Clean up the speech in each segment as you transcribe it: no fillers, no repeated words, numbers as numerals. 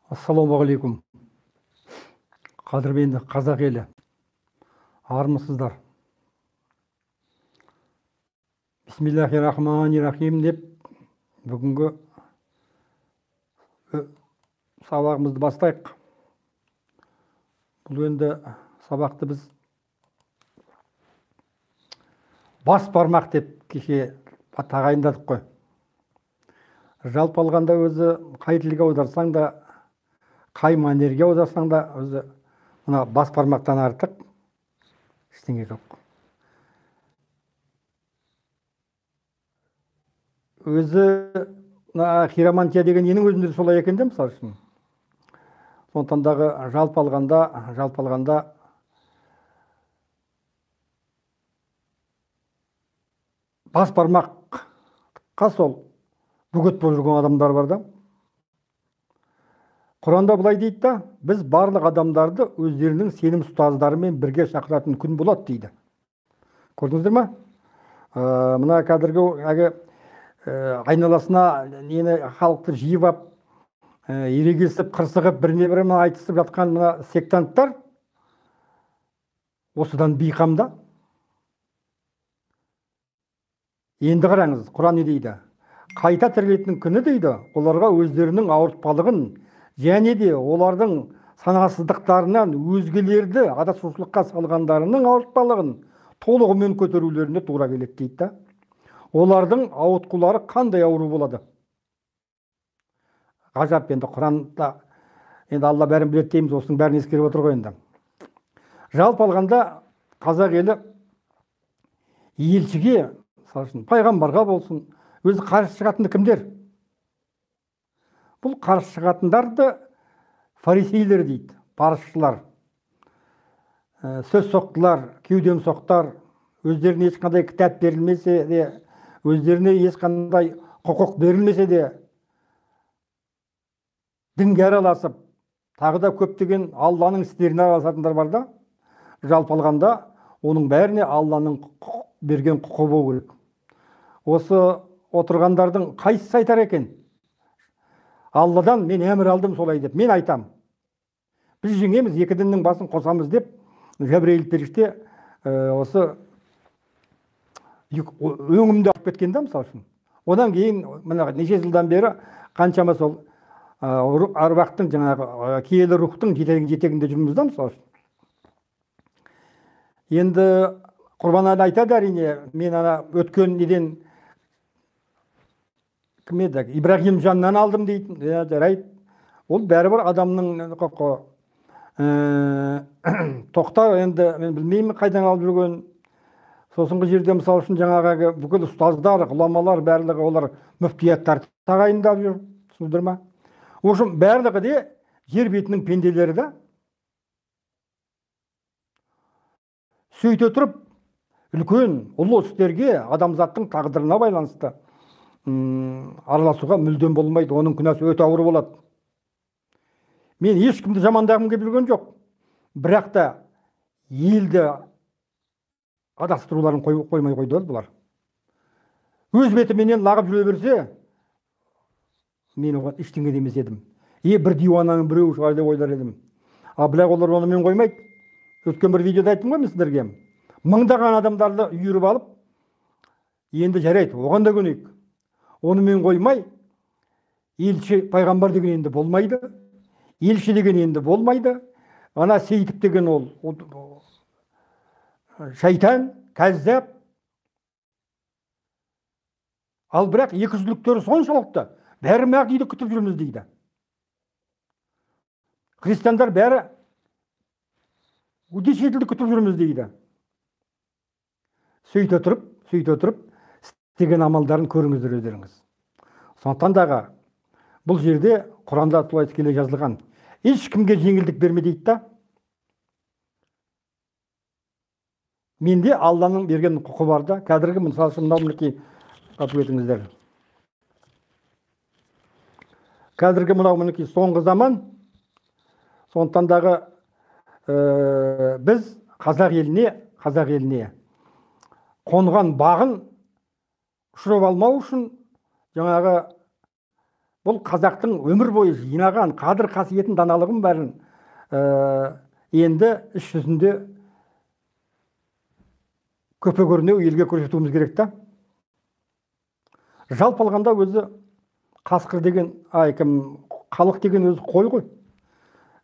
Ассалаумағалейкум. Қадірменді қазақ елі, армысыздар. Бисмиллахи-рахмани-рахим деп бүгінгі сабағымызды бастайық. Бұл енді сабақты біз бас бармақ деп кеше тағайындадық қой. Жалпы алғанда өзі қай тілге аударсаң да, қай мәнерге аударсаң да өзі мына бас бармақтан артық ештеңе жоқ. Өзі мына хиромантия деген ненің өзінде солай екен де, мысалы үшін. Сондықтан дағы жалпы алғанда бас бармаққа сол бөгет болып жүрген адамдар бар да. Құранда былай дейді да, біз барлық адамдарды өздерінің сенім ұстаздарымен бірге шақыратын күн болады дейді. Көрдіңіздер ме? Мына қазіргі әлгі айналасына нені халықты жиып ап, ерегесіп, қырсығып, біріне бірі айтысып жатқан мына сектанттар осыдан бейқамда. Енді қараңыз, Құран не дейді? Қайта тірілетін күні дейді, оларға өздерінің ауыртпалығын және де олардың санасыздықтарынан өзгелерді адасушылыққа салғандарының ауыртпалығын толығымен көтерулеріне тура келеді дейді да. Олардың ауытқулары қандай ауру болады? Ғажап, енді Құранда енді Алла бәрін біледі дейміз, осының бәрін ескеріп отыр ғой енді. Жалпы алғанда қазақ елі елшіге, мысалы үшін пайғамбарға болсын, өзі қарсы шығатынды кімдер? Бұл қарсы шығатындарды фарисейлер дейді, парызшылар, сөз соқтылар, кеудем соқтар, өздеріне ешқандай кітап берілмесе де, өздеріне ешқандай құқық берілмесе де, дінге араласып, тағы да көптеген Алланың істеріне араласатындар бар да. Жалпы алғанда оның бәріне Алланың берген құқы болу керек. Осы отырғандардың қайсысы айтар екен? Алладан мен әмір алдым солай деп, мен айтам. Біз жеңеміз, екі діннің басын қосамыз деп Жәбірейіл періште осы өңімді алып кеткен да, мысалы үшін. Одан кейін мына неше жылдан бері қаншама сол аруақтың, жаңағы киелі рухтың жетегінде жүрміз да, мысалы үшін. Енді Құрбанәлі айтады, әрине, мен ана өткен неден кім еді, Ибрагимжаннан алдым дейтін. Жарайды, ол бәрібір адамның құқы. Тоқтар енді мен білмеймін қайдан алып жүрген. Сосынғы жерде мысалы үшін жаңағы бүкіл ұстаздар, ғұламалар барлығы олар мүфтияттар тағайындап жүр, түсіндіңдер ма? В общем, барлығы де жер бетінің пенделері да. Сөйте тұрып үлкен ұлы істерге, адамзаттың тағдырына байланысты араласуға мүлдем болмайды, оның күнәсі өте ауыр болады. Мен ешкімді жамандағым келіп жүрген жоқ, бірақ та елді адастыруларын қоймай қойды бұлар. Өз бетіменен лағып жүре берсе, мен оған ештеңе демес едім. Бір диуананың біреуі шығар деп ойлар едім. Ал бірақ олар онымен қоймайды. Өткен бір видеода айттым ғой мен сіздерге. Мыңдаған адамдарды үйіріп алып, енді жарайды, оған да көнейік. Онымен қоймай, елші пайғамбар деген енді болмайды, елші деген енді болмайды, ана сейтіп деген ол шайтан, кәззап. Ал бірақ екіжүзділіктері соншалықты, бәрі Мәһдиді күтіп жүрміз дейді. Христиандар бәрі утешительді күтіп жүрміз дейді. Сөйте тұрып, істеген амалдарын көріңіздер өздеріңіз. Сондықтан дағы бұл жерде Құранда солай тікелей жазылған. Ешкімге жеңілдік берме дейді да. Менде Алланың берген құқы бар да. Қазіргі мысалы үшін мынау мінекей қабыл етіңіздер. Қазіргі мынау мінекей соңғы заман. Сондықтан дағы біз қазақ еліне қонған бағын ұшырып алмау үшін жаңағы Бұл қазақтың өмір бойы жинаған қадір қасиетін, даналығын бәрін енді іс жүзінде көпе көрінеу елге көрсетуіміз керек та. Жалпы алғанда өзі қасқыр деген, халық деген өзі қой ғой.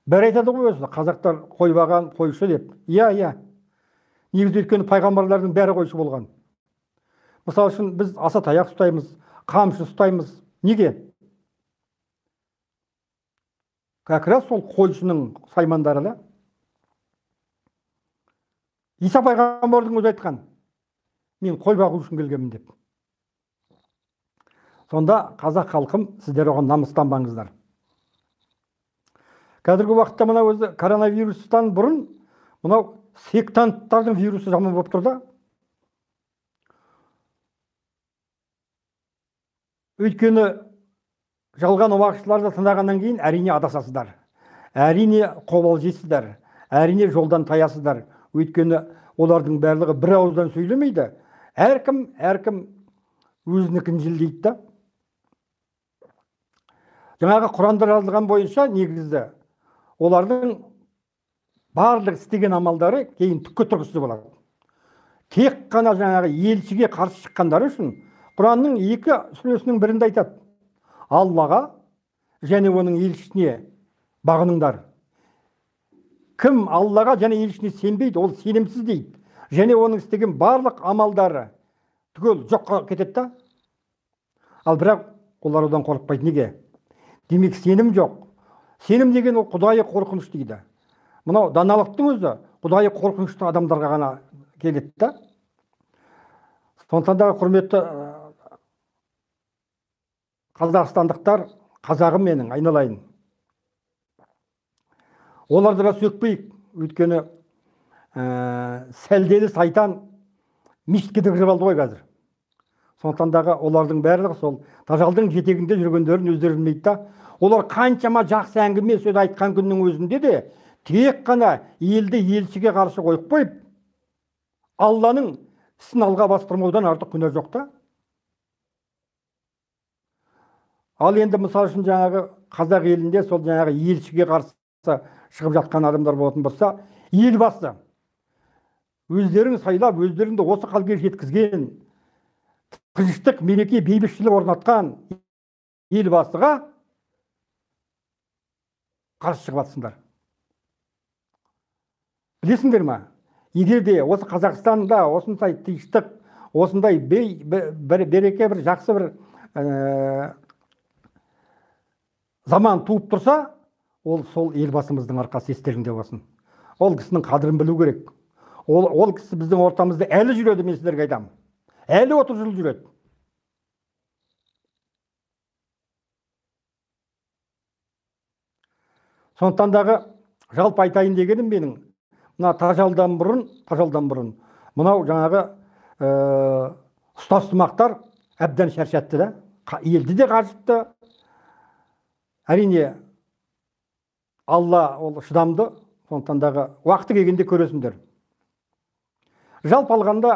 Бәрі айтады ғой өзі, қазақтар қой баған, қойшы деп. Иә, иә. Негізі өйткені пайғамбарлардың бәрі қойшы болған. Мысалы үшін біз аса таяқ ұстаймыз, қамшы ұстаймыз. Неге? Как раз сол қойшының саймандары да. Иса пайғамбардың өзі айтқан, мен қой бағу үшін келгенмін деп. Сонда қазақ халқым, сіздер оған намыстанбаңыздар. Қазіргі уақытта мына өзі коронавирустан бұрын мынау сектанттардың вирусы жаман болып тұр да. Өйткені жалған уағызшыларды тыңдағаннан кейін әрине адасасыздар, әрине қобалжисыздар, әрине жолдан таясыздар. Өйткені олардың барлығы бір ауыздан сөйлемейді. Әркім өзінікін желдейді да. Жаңағы Құранда жазылған бойынша негізі олардың барлық істеген амалдары кейін түкке тұрғысыз болады. Тек қана жаңағы елшіге қарсы шыққандары үшін Құранның екі сүресінің бірінде айтады: Аллаға және оның елшісіне бағыныңдар. Кім Аллаға және елшісіне сенбейді, ол сенімсіз дейді. Және оның істеген барлық амалдары түгел жоққа кетеді да. Ал бірақ олар одан қорықпайды. Неге? Демек сенім жоқ. Сенім деген ол құдайы қорқыныш дейді. Мынау даналықтың өзі құдайы қорқынышты адамдарға ғана келеді да. Сондықтан да құрметті қазақстандықтар, қазағым менің, айналайын. Оларды да сөкпейік, өйткені сәлделі сайтан мешітке де кіріп алды ғой қазір. Сондықтан дағы олардың барлығы сол тажалдың жетегінде жүргендерін өздері білмейді да. Олар қаншама жақсы әңгіме сөз айтқан күннің өзінде де тек қана елді елшіге қарсы қойып қойып, Алланың ісін алға бастырмаудан артық күнә жоқ та. Ал енді мысал үшін жаңағы қазақ елінде сол жаңағы елшіге қарсы шығып жатқан адамдар болатын болса, елбасы өздерің сайлап, өздеріңді осы халге жеткізген, тыныштық, мереке, бейбітшілік орнатқан елбасыға қарсы шығып жатсыңдар. Білесіңдер ма? Егер де осы Қазақстанда осындай тыныштық, осындай береке, бір жақсы бір заман туып тұрса, ол сол елбасымыздың арқасы, естеріңде болсын. Ол кісінің қадірін білу керек. Ол кісі біздің ортамызда әлі жүреді, мен сіздерге айтамын. Әлі 30 жыл жүреді. Сондықтан дағы жалпы айтайын дегенім менің, мына тажалдан бұрын, мынау жаңағы ұстаз-сымақтар әбден шаршатты да, елді де қажытты. Әрине, Алла ол шыдамды, сондықтан дағы уақыты келгенде көресіңдер. Жалпы алғанда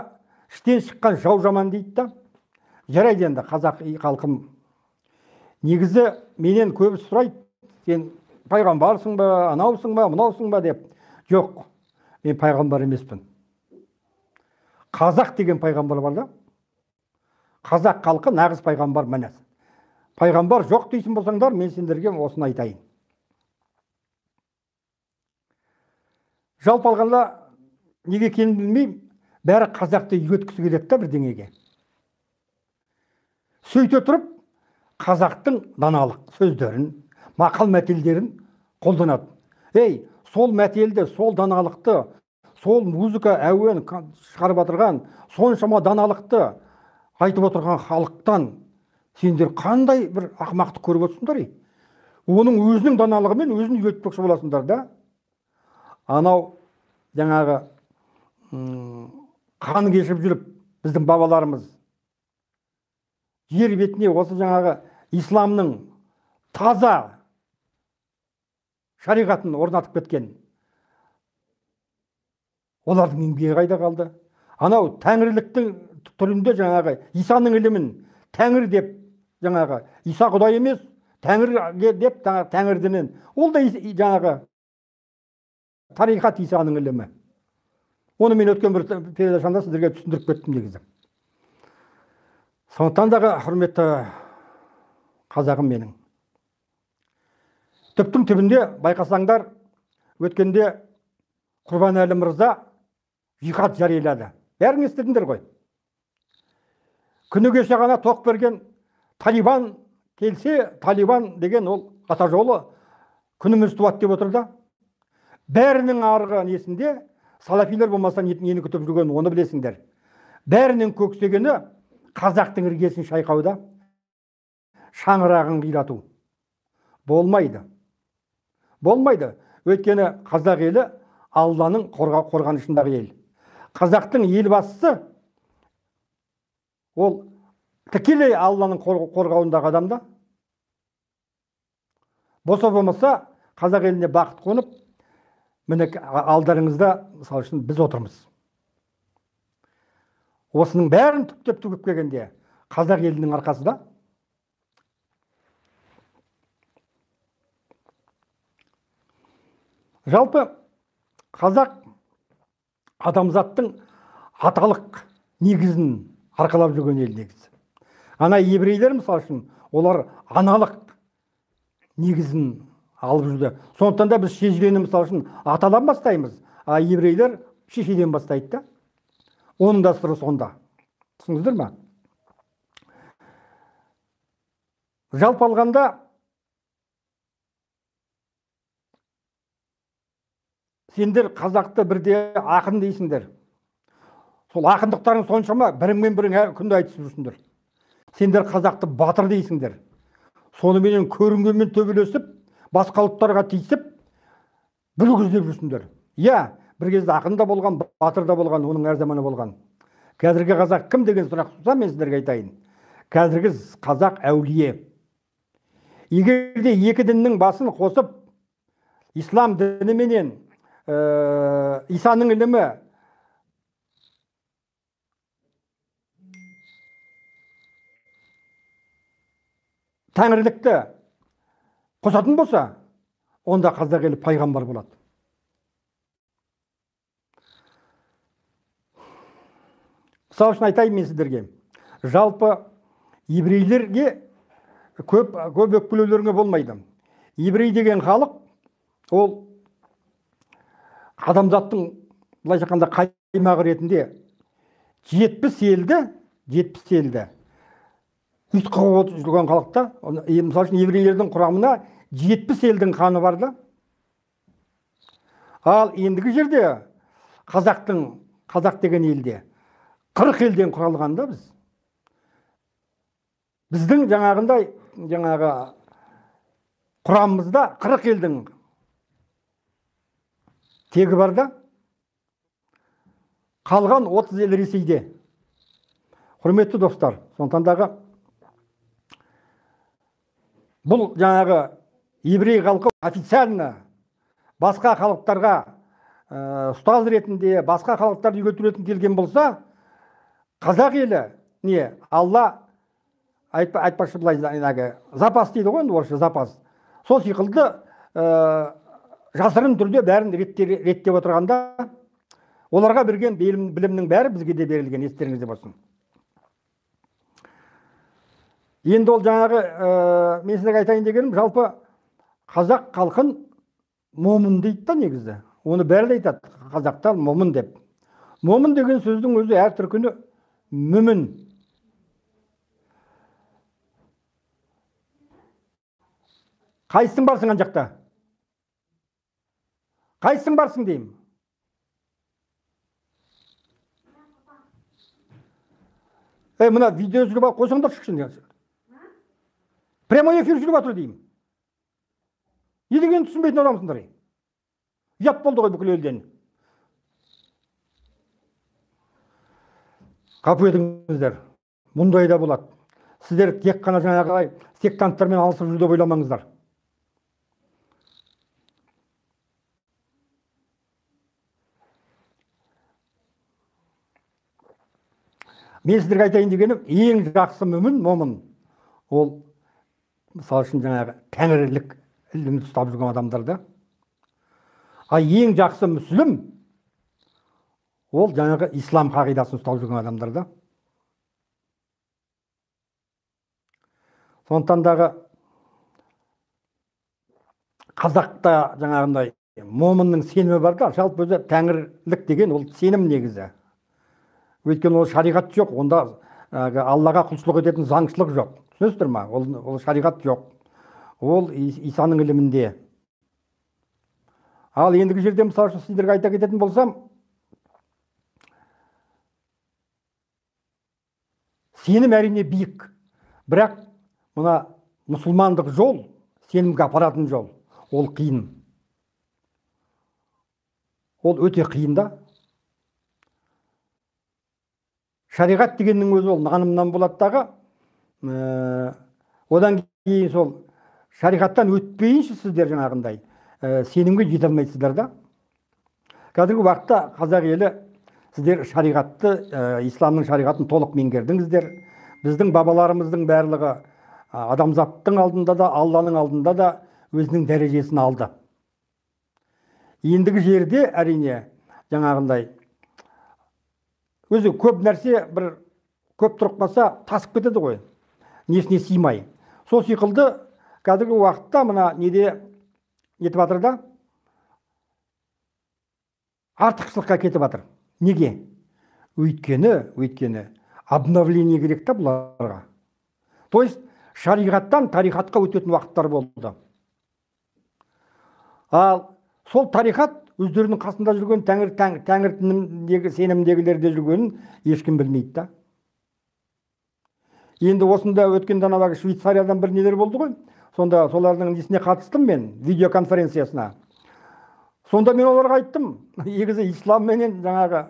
іштен шыққан жау жаман дейді да. Жарайды енді қазақ халқым. Негізі менен көбі сұрайды, сен пайғамбарсың ба, анаусың ба, мынаусың ба деп. Жоқ, мен пайғамбар емеспін. Қазақ деген пайғамбар бар да. Қазақ халқы нағыз пайғамбар міне. Пайғамбар жоқ дейсің болсаңдар, мен сендерге осыны айтайын. Жалпы алғанда неге екенін білмеймін, бәрі қазақты үйреткісі келеді да бірдеңеге. Сөйте тұрып, қазақтың даналық сөздерін, мақал мәтелдерін қолданады. Ей, сол мәтелді, сол даналықты, сол музыка әуен шығарып отырған, соншама даналықты айтып отырған халықтан сендер қандай бір ақымақты көріп отырсыңдар? Оның өзінің даналығымен өзін үйретпекші боласыңдар да. Анау жаңағы қан кешіп жүріп біздің бабаларымыз жер бетіне осы жаңағы исламның таза шариғатын орнатып кеткен. Олардың еңбегі қайда қалды? Анау тәңірліктің түрінде жаңағы Исаның ілімін тәңір деп, жаңағы Иса құдай емес, Тәңірге деп тәңір дінін. Ол да жаңағы тариқат Исаның ілімі. Оны мен өткен бір передачамда сіздерге түсіндіріп кеттім негізі. Сондықтан дағы, құрметті қазағым менің, түптің түбінде байқасаңдар, өткенде Құрбанәлі мырза жихад жариялады. Бәрін естідіңдер ғой. Күні кеше ғана тоқ берген Талибан келсе, Талибан деген ол ата жолы күніміз туады деп отыр да. Бәрінің арғы несінде салафилер болмаса нені күтіп жүргенін оны білесіңдер. Бәрінің көксегені қазақтың іргесін шайқауда, шаңырағын қирату. Болмайды. Болмайды. Өйткені қазақ елі Алланың қорғанышындағы ел. Қазақтың елбасысы ол тікелей Алланың қорғауындағы адам да. Болса болмаса қазақ еліне бақыт қонып, міне алдарыңызда мысалы үшін біз отырмыз. Осының бәрін түптеп түгіп келгенде қазақ елінің арқасында. Жалпы қазақ адамзаттың аталық негізін арқалап жүрген ел негізі. Ана еврейлер мысалы үшін олар аналық негізін алып жүрді. Сондықтан да біз шежірені мысалы үшін атадан бастаймыз, а еврейлер шешеден бастайды да. Оның да сыры сонда. Түсіндіңіздер ме? Жалпы алғанда сендер қазақты бірде ақын дейсіңдер. Сол ақындықтарың соншама біріңмен бірің күнде айтысып жүрсіңдер. Сендер қазақты батыр дейсіңдер. Соныменен көрінгенмен төбелесіп, басқа ұлттарға тиісіп, бүлік іздеп жүрсіңдер. Иә, бір кезде ақын да болған, батыр да болған, оның әр заманы болған. Қазіргі қазақ кім деген сұрақ туса, мен сіздерге айтайын. Қазіргі қазақ әулие. Егер де екі діннің басын қосып, ислам дініменен Исаның ілімі тәңірлікті қосатын болса, онда қазақ елі пайғамбар болады. Мысал үшін айтайын мен сіздерге. Жалпы еврейлерге көп өкпелеулеріңе болмайды. Еврей деген халық ол адамзаттың былайша айтқанда қаймағы ретінде 70 елді ұйытқы болып жүрген халықта, мысалы үшін еврейлердің құрамына 70 елдің қаны бар да. Ал ендігі жерде қазақ деген елде 40 елден құралған да біз. Біздің жаңағындай жаңағы құрамымызда 40 елдің тегі бар да. Қалған 30 ел Ресейде. Құрметті достар, сондықтан дағы бұл жаңағы еврей халқы официально басқа халықтарға ұстаз ретінде, басқа халықтарды үйрету ретінде келген болса, қазақ елі не Алла айтпақшы былай запас дейді ғой енді орысша запас. Сол сиқылды жасырын түрде бәрін реттеп отырғанда оларға берген білімнің бәрі бізге де берілген, естеріңізде болсын. Енді ол жаңағы мен сіздерге айтайын дегенім, жалпы қазақ халқын момын дейді да негізі. Оны бәрі де айтады, қазақтар момын деп. Момын деген сөздің өзі әр түркіні мүмін. Қайсың барсың ан жақта? Қайсың барсың деймін? Ей, мына видео жүріп алып қойсаңдаршы кішкене. Прямой эфир жүріп жатыр деймін. Не дегенін түсінбейтін адамсыңдар. Ұят болды ғой бүкіл елден. Қапу етіңіздер. Мұндай да болады. Сіздер тек қана жаңағыдай сектанттармен алысып жүр деп ойламаңыздар. Мен сіздерге айтайын дегенім, ең жақсы мүмін, момын, ол мысалы үшін жаңағы тәңірлік ілімді ұстап жүрген адамдар да. А ең жақсы мүсілім ол жаңағы ислам қағидасын ұстап жүрген адамдар да. Сондықтан дағы қазақта жаңағындай момынның сенімі бар да, жалпы өзі тәңірлік деген ол сенім негізі. Өйткені ол шариғат жоқ, онда Аллаға құлшылық ететін заңшылық жоқ. Түсінесіздер ма? Ол шариғат жоқ. Ол Исаның ілімінде. Ал ендігі жерде мысалы үшін сіздерге айта кететін болсам, сенім әрине биік, бірақ мына мұсылмандық жол, сенімге апаратын жол, ол қиын. Ол өте қиын да. Шариғат дегеннің өзі ол нанымнан болады дағы, одан кейін сол шариғаттан өтпейінше сіздер жаңағындай сенімге жете алмайсыздар да. Қазіргі уақытта қазақ елі сіздер шариғатты, исламның шариғатын толық меңгердіңіздер. Біздің бабаларымыздың барлығы адамзаттың алдында да, Алланың алдында да өзінің дәрежесін алды. Ендігі жерде әрине жаңағындай өзі көп нәрсе бір көп тұрып қалса тасып кетеді ғой, несіне сыймай. Сол сиқылды қазіргі уақытта мына неде нетіп жатыр да, артықшылыққа кетіп жатыр. Неге? Өйткені обновление керек та бұларға. То есть шариғаттан тарихатқа өтетін уақыттар болды. Ал сол тарихат өздерінің қасында жүрген тәңір сенімдегілерде жүргенін ешкім білмейді да. Енді осында өткен анау Швейцариядан бір нелер болды ғой. Сонда солардың несіне қатыстым мен, видеоконференциясына. Сонда мен оларға айттым, негізі ислам менен жаңағы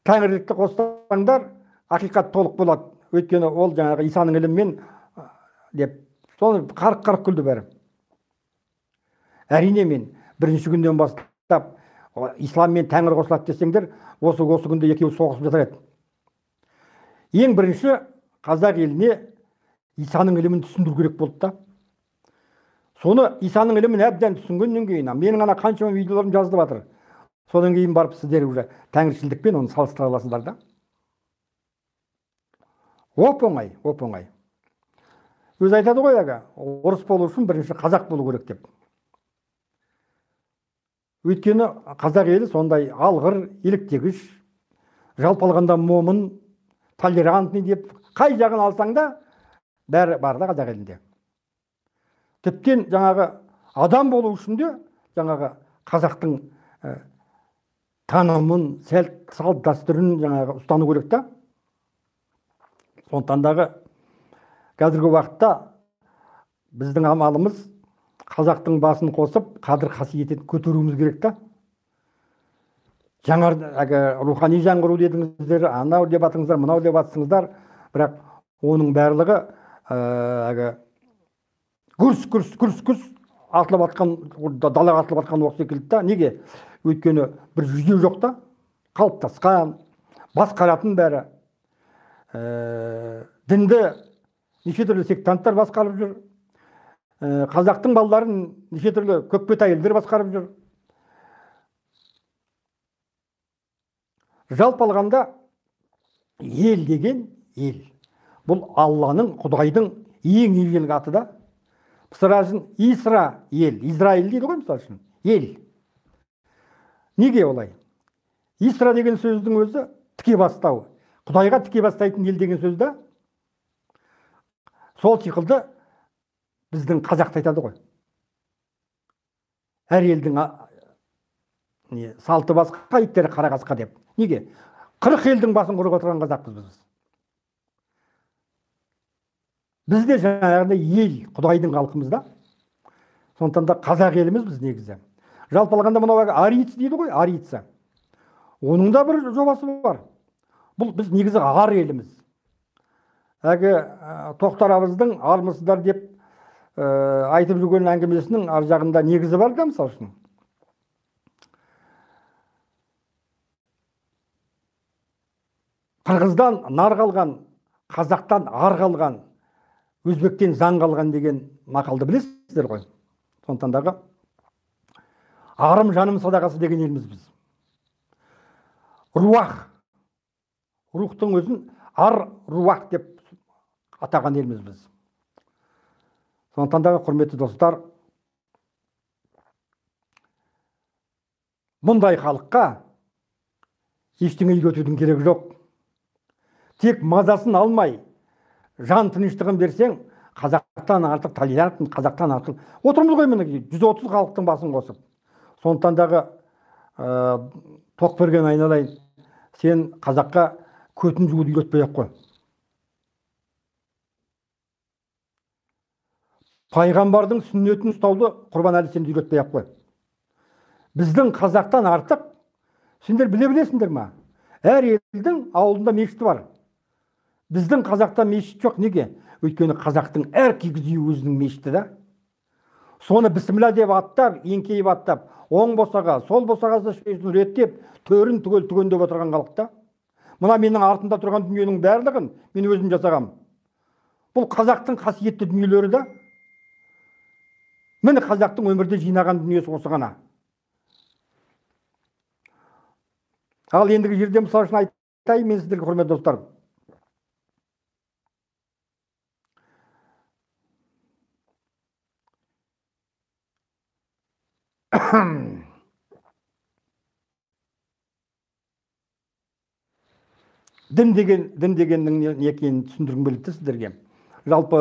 тәңірлікті қоссаңдар, ақиқат толық болады. Өйткені ол жаңағы Исаның ілімімен деп, соны қарқ-қарқ күлді бәрі. Әрине мен бірінші күннен бастап ислам мен тәңір қосылады десеңдер, осы күнде екеуі соғысып жатар еді. Ең бірінші қазақ еліне Исаның ілімін түсіндіру керек болды да. Соны Исаның ілімін әбден түсінгеннен кейін, менің ана қаншама видеоларым жазылып жатыр. Содан кейін барып сіздер уже тәңіршілдікпен оны салыстыра аласыздар да. Оп-оңай, оп-оңай. Өзі айтады ғой әлгі, орыс болу үшін бірінші қазақ болу керек деп. Өйткені қазақ елі сондай алғыр, еліктегіш, жалпы алғанда момын, толерантный деп, қай жағын алсаң да бәрі бар да қазақ елінде. Тіптен жаңағы адам болу үшін де жаңағы қазақтың танымын, салт дәстүрін жаңағы ұстану керек та. Сондықтан дағы қазіргі уақытта біздің амалымыз қазақтың басын қосып, қадір қасиетін көтеруіміз керек та. Жаңа рухани жаңғыру дедіңіздер, анау деп атыңыздар, мынау деп атсыңыздар, бірақ оның барлығы гүрс гүрс гүрс гүрс атылып атқан, далаға атылып атқан оқ секілді да. Неге? Өйткені бір жүйе жоқ та, қалыптасқан, басқаратын бәрі. Дінді неше түрлі сектанттар басқарып жүр. Қазақтың балаларын неше түрлі көкбет әйелдер басқарып жүр. Жалпы алғанда ел деген ел. Бұл Алланың, Құдайдың ең ежелгі аты да. Мысал үшін Исраил, Израиль дейді ғой мысал үшін. Ел. Неге олай? Исра деген сөздің өзі тіке бастау. Құдайға тіке бастайтын ел деген сөз да. Сол сиқылды біздің қазақта айтады ғой. Әр елдің салты басқа, иттері қара қасқа деп. Неге? 40 елдің басын құрып отырған қазақпыз біз. Біз де жаңағыдай ел, Құдайдың халқымыз да. Сондықтан да қазақ еліміз біз негізі. Жалпы алғанда мынау арица дейді ғой, арица. Оның да бір жобасы бар. Бұл біз негізі ар еліміз. Әлгі Тоқтар абыздың армысыздар деп айтып жүрген әңгімесінің ар жағында негізі бар да, мысал үшін. Қырғыздан нар қалған, қазақтан ар қалған, Өзбектен заң қалған деген мақалды білесіздер ғой. Сондықтан дағы арым жаным садақасы деген елміз біз. Руах, рухтың өзін ар руах деп атаған елміз біз. Сондықтан дағы, құрметті достар, мұндай халыққа ештеңе үйретудің керегі жоқ. Тек мазасын алмай, жан тыныштығын берсең, қазақтан артық толерантын, қазақтан артық. Отырмыз ғой міне 130 халықтың басын қосып. Сондықтан дағы Тоқберген айналайын, сен қазаққа көтін жууды үйретпей ақ қой. Пайғамбардың сүннетін ұстауды Құрбанәлі сен үйретпей ақ қой. Біздің қазақтан артық, сендер біле білесіңдер ма? Әр елдің ауылында мешіті бар. Біздің қазақта мешіт жоқ. Неге? Өйткені қазақтың әр кигіз үйі өзінің мешіті да. Соны бісміллә деп аттап, еңкейіп аттап, оң босаға, сол босағасы шешесін реттеп, төрін түгел түгендеп отырған халық та. Мына менің артымда тұрған дүниенің барлығын мен өзім жасағам. Бұл қазақтың қасиетті дүниелері да. Міне қазақтың өмірде жинаған дүниесі осы ғана. Ал ендігі жерде мысал үшін айтайын мен сіздерге, құрметті достар. Дін деген, дін дегеннің не екенін түсіндіргім келеді сіздерге. Жалпы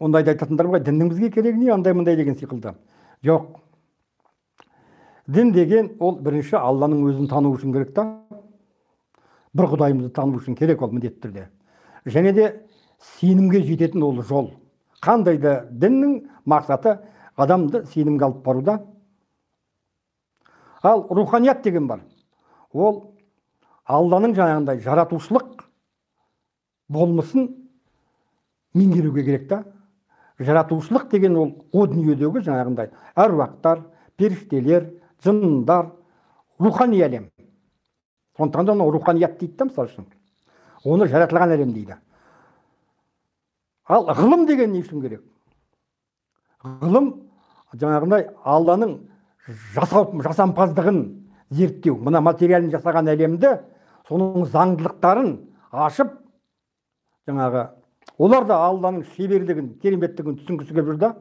ондайды айтатындар бар, діннің бізге керегі не, андай мындай деген сиқылды. Жоқ. Дін деген ол бірінші Алланың өзін тану үшін керек та. Бір Құдайымызды тану үшін керек ол міндетті түрде. Және де сенімге жететін ол жол. Қандай да діннің мақсаты адамды сенімге алып баруда. Ал руханият деген бар. Ол Алланың жаңағындай жаратушылық болмысын меңгеруге керек та. Жаратушылық деген ол о дүниедегі жаңағындай әруақтар, періштелер, жындар, рухани әлем. Сондықтан да оны руханият дейді да, мысал үшін. Оны жаратылған әлем дейді. Ал ғылым деген не үшін керек? Ғылым жаңағындай Алланың жасампаздығын зерттеу. Мына материалын жасаған әлемді, соның заңдылықтарын ашып, жаңағы олар да Алланың шеберлігін, кереметтігін түсінгісі келіп жүр да.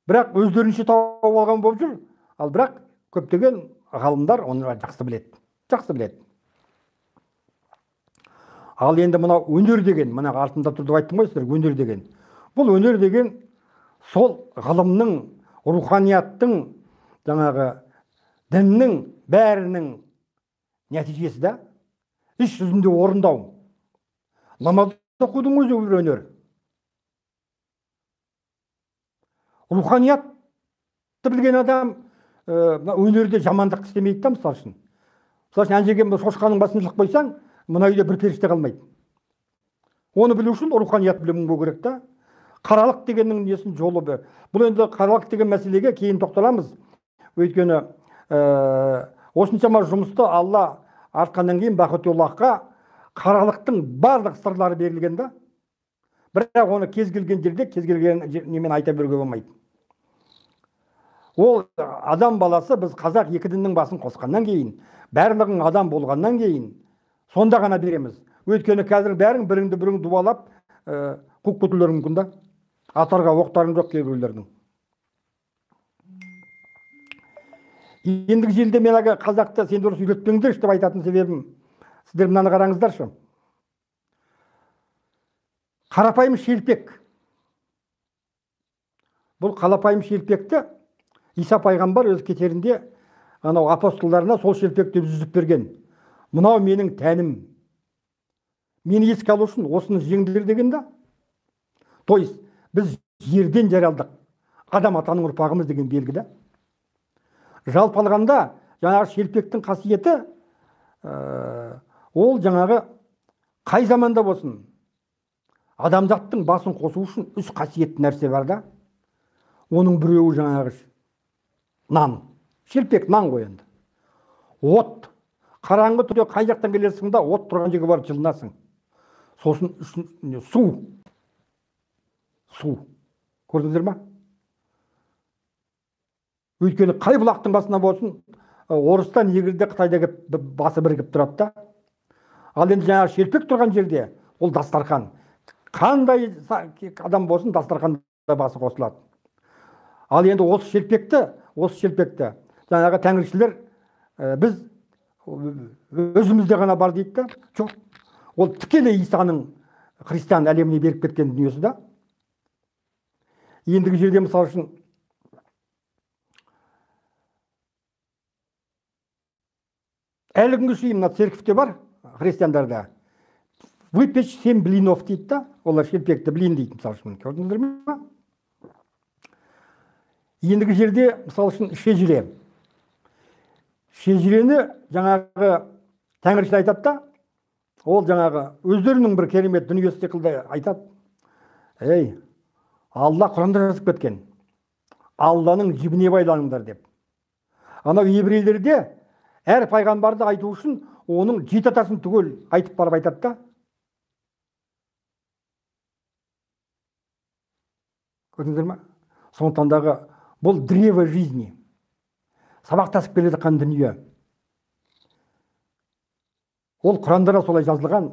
Бірақ өздерінше тауып алған болып жүр. Ал бірақ көптеген ғалымдар оны жақсы біледі. Жақсы біледі. Ал енді мынау өнер деген, мына артында тұр деп айттым ғой сіздерге, өнер деген. Бұл өнер деген сол ғылымның, руханияттың, жаңағы діннің бәрінің нәтижесі да. Іс жүзінде орындау. Намаз оқудың өзі бір өнер. Руханиятты білген адам өнерде жамандық істемейді да, мысал үшін. Мысал үшін, ана жерге шошқаның басын іліп қойсаң, мына үйде бір періште қалмайды. Оны білу үшін руханият білімің болу керек та. Қаралық дегеннің несін жолы бір. Бұл енді қаралық деген мәселеге кейін тоқталамыз. Өйткені осыншама жұмысты Алла артқаннан кейін Бақытуллахқа қаралықтың барлық сырлары берілген да. Бірақ оны кез келген жерде, кез келген немен айта беруге болмайды. Ол адам баласы, біз қазақ екі діннің басын қосқаннан кейін, барлығың адам болғаннан кейін, сонда ғана береміз. Өйткені қазір бәрің біріңді бірің дуалап, қуып кетулері мүмкін да. Атарға оқтарың жоқ кейбіреулердің. Ендігі жерде мен әлгі қазақты сен дұрыс үйретпеңдерші деп айтатын себебім, сіздер мынаны қараңыздаршы. Қарапайым шелпек. Бұл қарапайым шелпекті Иса пайғамбар өз кетерінде анау апостолдарына сол шелпекті үзіп берген. Мынау менің тәнім. Мені еске алу үшін осыны жеңдер деген да. То есть біз жерден жаралдық. Адам атаның ұрпағымыз деген белгі да. Жалпы алғанда жаңағы шелпектің қасиеті ол жаңағы қай заманда болсын адамзаттың басын қосу үшін үш қасиетті нәрсе бар да. Оның біреуі жаңағы нан. Шелпек нан ғой енді. От. Қараңғы түнде қай жақтан келесің да, от тұрған жерге барып жылынасың. Сосын су. Су. Көрдіңіздер ма? Өйткені қай бұлақтың басына болсын, орыста, негрде, қытайда кеп басы бірігіп тұрады да. Ал енді жаңағы шелпек тұрған жерде ол дастархан. Қандай адам болсын дастарханда басы қосылады. Ал енді осы шелпекті жаңағы тәңіршілер біз өзімізде ғана бар дейді да. Жоқ. Ол тікелей Исаның христиан әлеміне беріп кеткен дүниесі да. Ендігі жерде мысалы үшін әлі күнге шейін мына церковьте бар христиандарда выпечь 7 блинов дейді да, олар шелпекті блин дейді мысалы үшін. Көрдіңіздер ме? Ендігі жерде мысалы үшін шежіре. Шежірені жаңағы тәңіршіл айтады да, ол жаңағы өздерінің бір керемет дүниесі секілді айтады. Ей, Алла Құранда жазып кеткен. Алланың жібіне байланыңдар деп. Анау еврейлерде әр пайғамбарды айту үшін оның жеті атасын түгел айтып барып айтады да. Көрдіңіздер ме? Сондықтан дағы бұл древо жизни. Сабақтасып келе жатқан дүние. Ол Құранда да солай жазылған.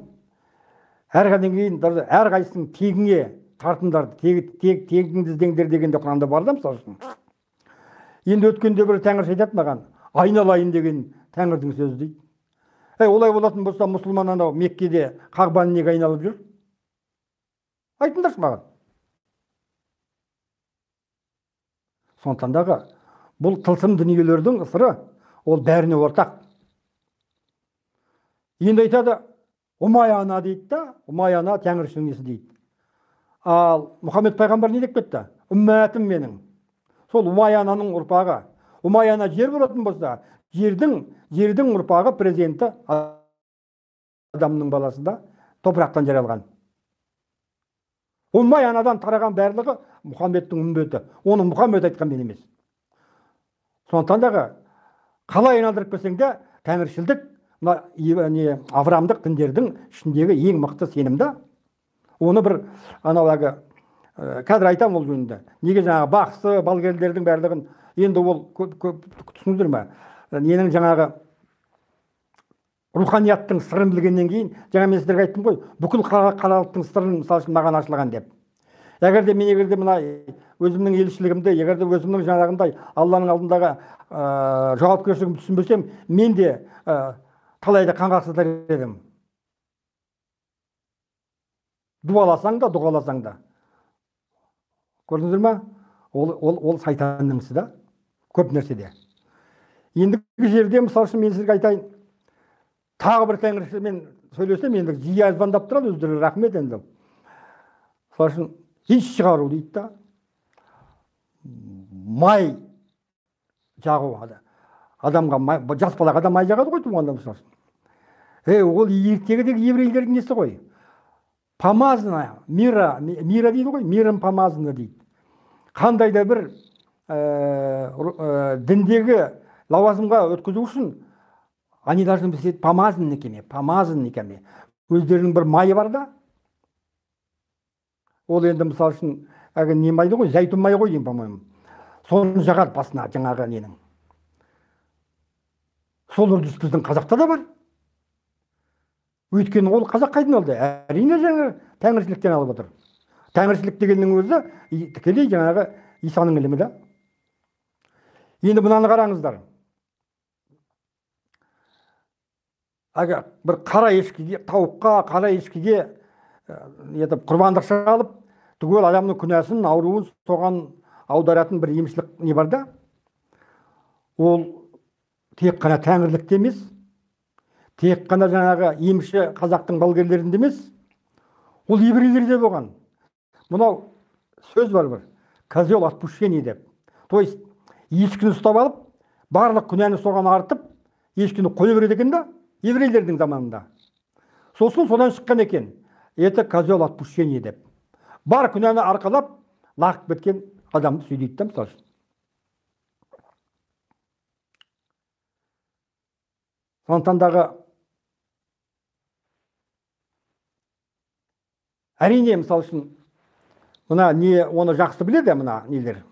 Әрқайдан кейін әрқайсының тегіңе тартыңдар, тегіңді іздеңдер дегенде Құранда бар да мысалы үшін. Енді өткенде бір тәңірші айтады маған, айналайын деген тәңірдің сөзі дейді. Әй, олай болатын болса, мұсылман анау Меккеде Қағбаны неге айналып жүр? Айтыңдаршы маған. Сондықтан дағы бұл тылсым дүниелердің сыры, ол бәріне ортақ. Енді айтады, Ұмай ана дейді да, Ұмай ана тәңіршінің несі дейді. Ал Мұхаммед пайғамбар не деп кетті? Үммәтім менің. Сол Ұмай ананың ұрпағы. Ұмай ана жер болатын болса, жердің ұрпағы президенті адамның баласы да топырақтан жаралған. Ұмай анадан тараған барлығы Мұхаммедтің үмбеті. Оны Мұхаммед айтқан мен емес. Сондықтан дағы қалай айналдырып келсең де тәңіршілдік мына авраамдық діндердің ішіндегі ең мықты сенім да. Оны бір анау әлгі қазір айтамын ол жөнінде. Неге жаңағы бақсы, балгерлердің барлығын енді ол көп түсіндіңдер ме? Ненің жаңағы руханияттың сырын білгеннен кейін, жаңа мен сіздерге айттым ғой, бүкіл қаралықтың сырын мысалы үшін маған ашылған деп. Егер де мен егер де мына өзімнің елшілігімді, егер де өзімнің жаңағындай Алланың алдындағы жауапкершілігімді түсінбесем, мен де талайды қан қақсатар едім. Дуаласаң да, дұғаласаң да. Көрдіңіздер ме? Ол сайтанның ісі да, көп нәрседе. Ендігі жерде, мысалы үшін, мен сізге айтайын, тағы бір тәңіршімен сөйлесем, енді жиі звондап тұрады өздері, рахмет енді. Мысалы үшін, иіс шығару дейді да, май жағу адамға, жас балаға да май жағады ғой туғанда, мысалы үшін. Ол ертегідегі еврейлердің несі ғой? Помазана, мира, мира дейді ғой, миром помазана дейді. Қандай да бір діндегі лауазымға өткізу үшін они должны быть помазанниками, помазанниками. Өздерінің бір майы бар да. Ол енді мысалы үшін әлгі не майды ғой, зәйтүн майы ғой деймін, по-моему. Соны жағады басына жаңағы ненің. Сол үрдіс біздің қазақта да бар. Өйткені ол қазақ қайдан алды? Әрине жаңағы тәңіршіліктен алып отыр. Тәңіршілік дегеннің өзі тікелей жаңағы Исаның ілімі да. Енді мынаны қараңыздар. Әлгі бір қара ешкіге, тауыққа, қара ешкіге етіп құрбандық шалып, түгел адамның күнәсін, ауруын соған аударатын бір емшілік не бар да? Ол тек қана тәңірлікте емес, тек қана жаңағы емші қазақтың балгерлерінде емес, ол еврейлерде болған. Мынау сөз бар бір, козел отпущения деп. То есть ешкіні ұстап алып, барлық күнәні соған артып, ешкіні қоя береді екен да, еврейлердің заманында. Сосын содан шыққан екен, это козел отпущения деп. Бар күнәні арқалап, лағып кеткен адамды сөйлейді да, мысалы үшін. Сондықтан дағы әрине, мысалы үшін, Мына не оны жақсы біледі, мына нелер,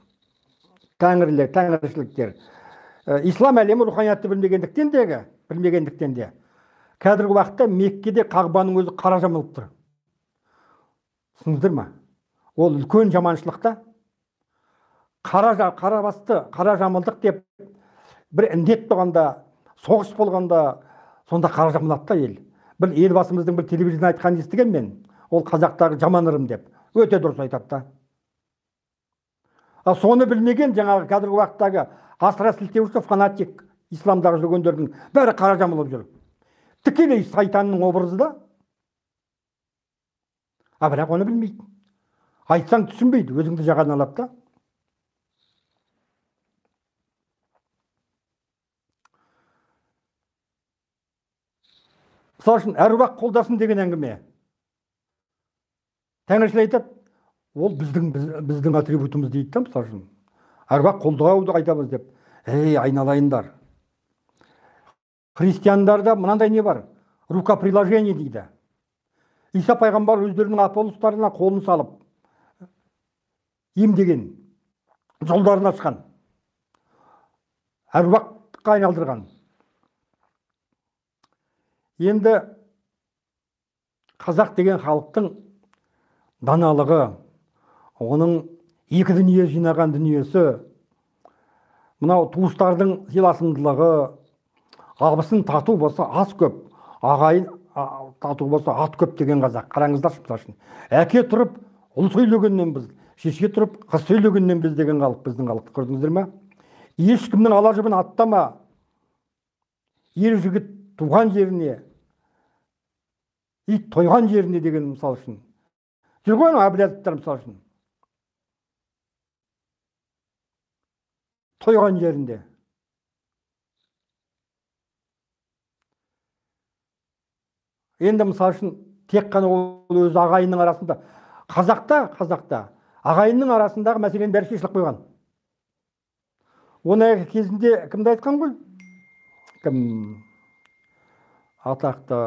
тәңірлер, тәңіршіліктер. Ислам әлемі руханиятты білмегендіктен де қазіргі уақытта Меккеде Қағбаның өзі қара жамылып тұр. Түсіндіңіздер ма? Ол үлкен жаманшылықта. Қара басты, қара жамылдық деп бір індет болғанда, соғыс болғанда, сонда қара жамылады да ел. Бір елбасымыздың бір телевизордан айтқанын естіген мен, ол қазақтағы жаман ырым деп. Өте дұрыс айтады да. Ал соны білмеген жаңағы қазіргі уақыттағы асыра сілтеуші фанатик исламдағы жүргендердің бәрі қара жамылып жүр. Тікелей сайтанның образы да. А бірақ оны білмейді. Айтсаң түсінбейді, өзіңді жағадан алады да. Мысалы үшін, әруақ қолдасын деген әңгіме. Тәңіршіл айтады, ол біздің атрибутымыз дейді да, мысалы үшін. Әруақ қолдауды айтамыз деп. Ей, айналайындар. Христиандарда мынандай не бар? Рукоприложение дейді. Иса пайғамбар өздерінің апостолдарына қолын салып, емдеген, жолдарын ашқан, әруаққа айналдырған. Енді қазақ деген халықтың даналығы, оның екі дүние жинаған дүниесі, мынау туыстардың сыйласымдылығы, абысын тату болса ас көп, ағайын тату болса ат көп деген қазақ. Қараңыздаршы, мысалы үшін, әке тұрып ұл сөйлегеннен біз, шеше тұрып қыз сөйлегеннен біз деген халық, біздің халықты көрдіңіздер ме? Ешкімнің ала жібін аттама, ер жігіт туған жеріне, ит тойған жеріне деген, мысалы үшін. Жүр ғой анау әблязовтар, мысалы үшін. Тойған жерінде. Енді мысалы үшін тек қана ол өз ағайынның арасында, қазақта ағайынның арасындағы мәселенің бәрі шешіліп қойған. Оны кезінде кімді айтқан ғой? Кім? Атақты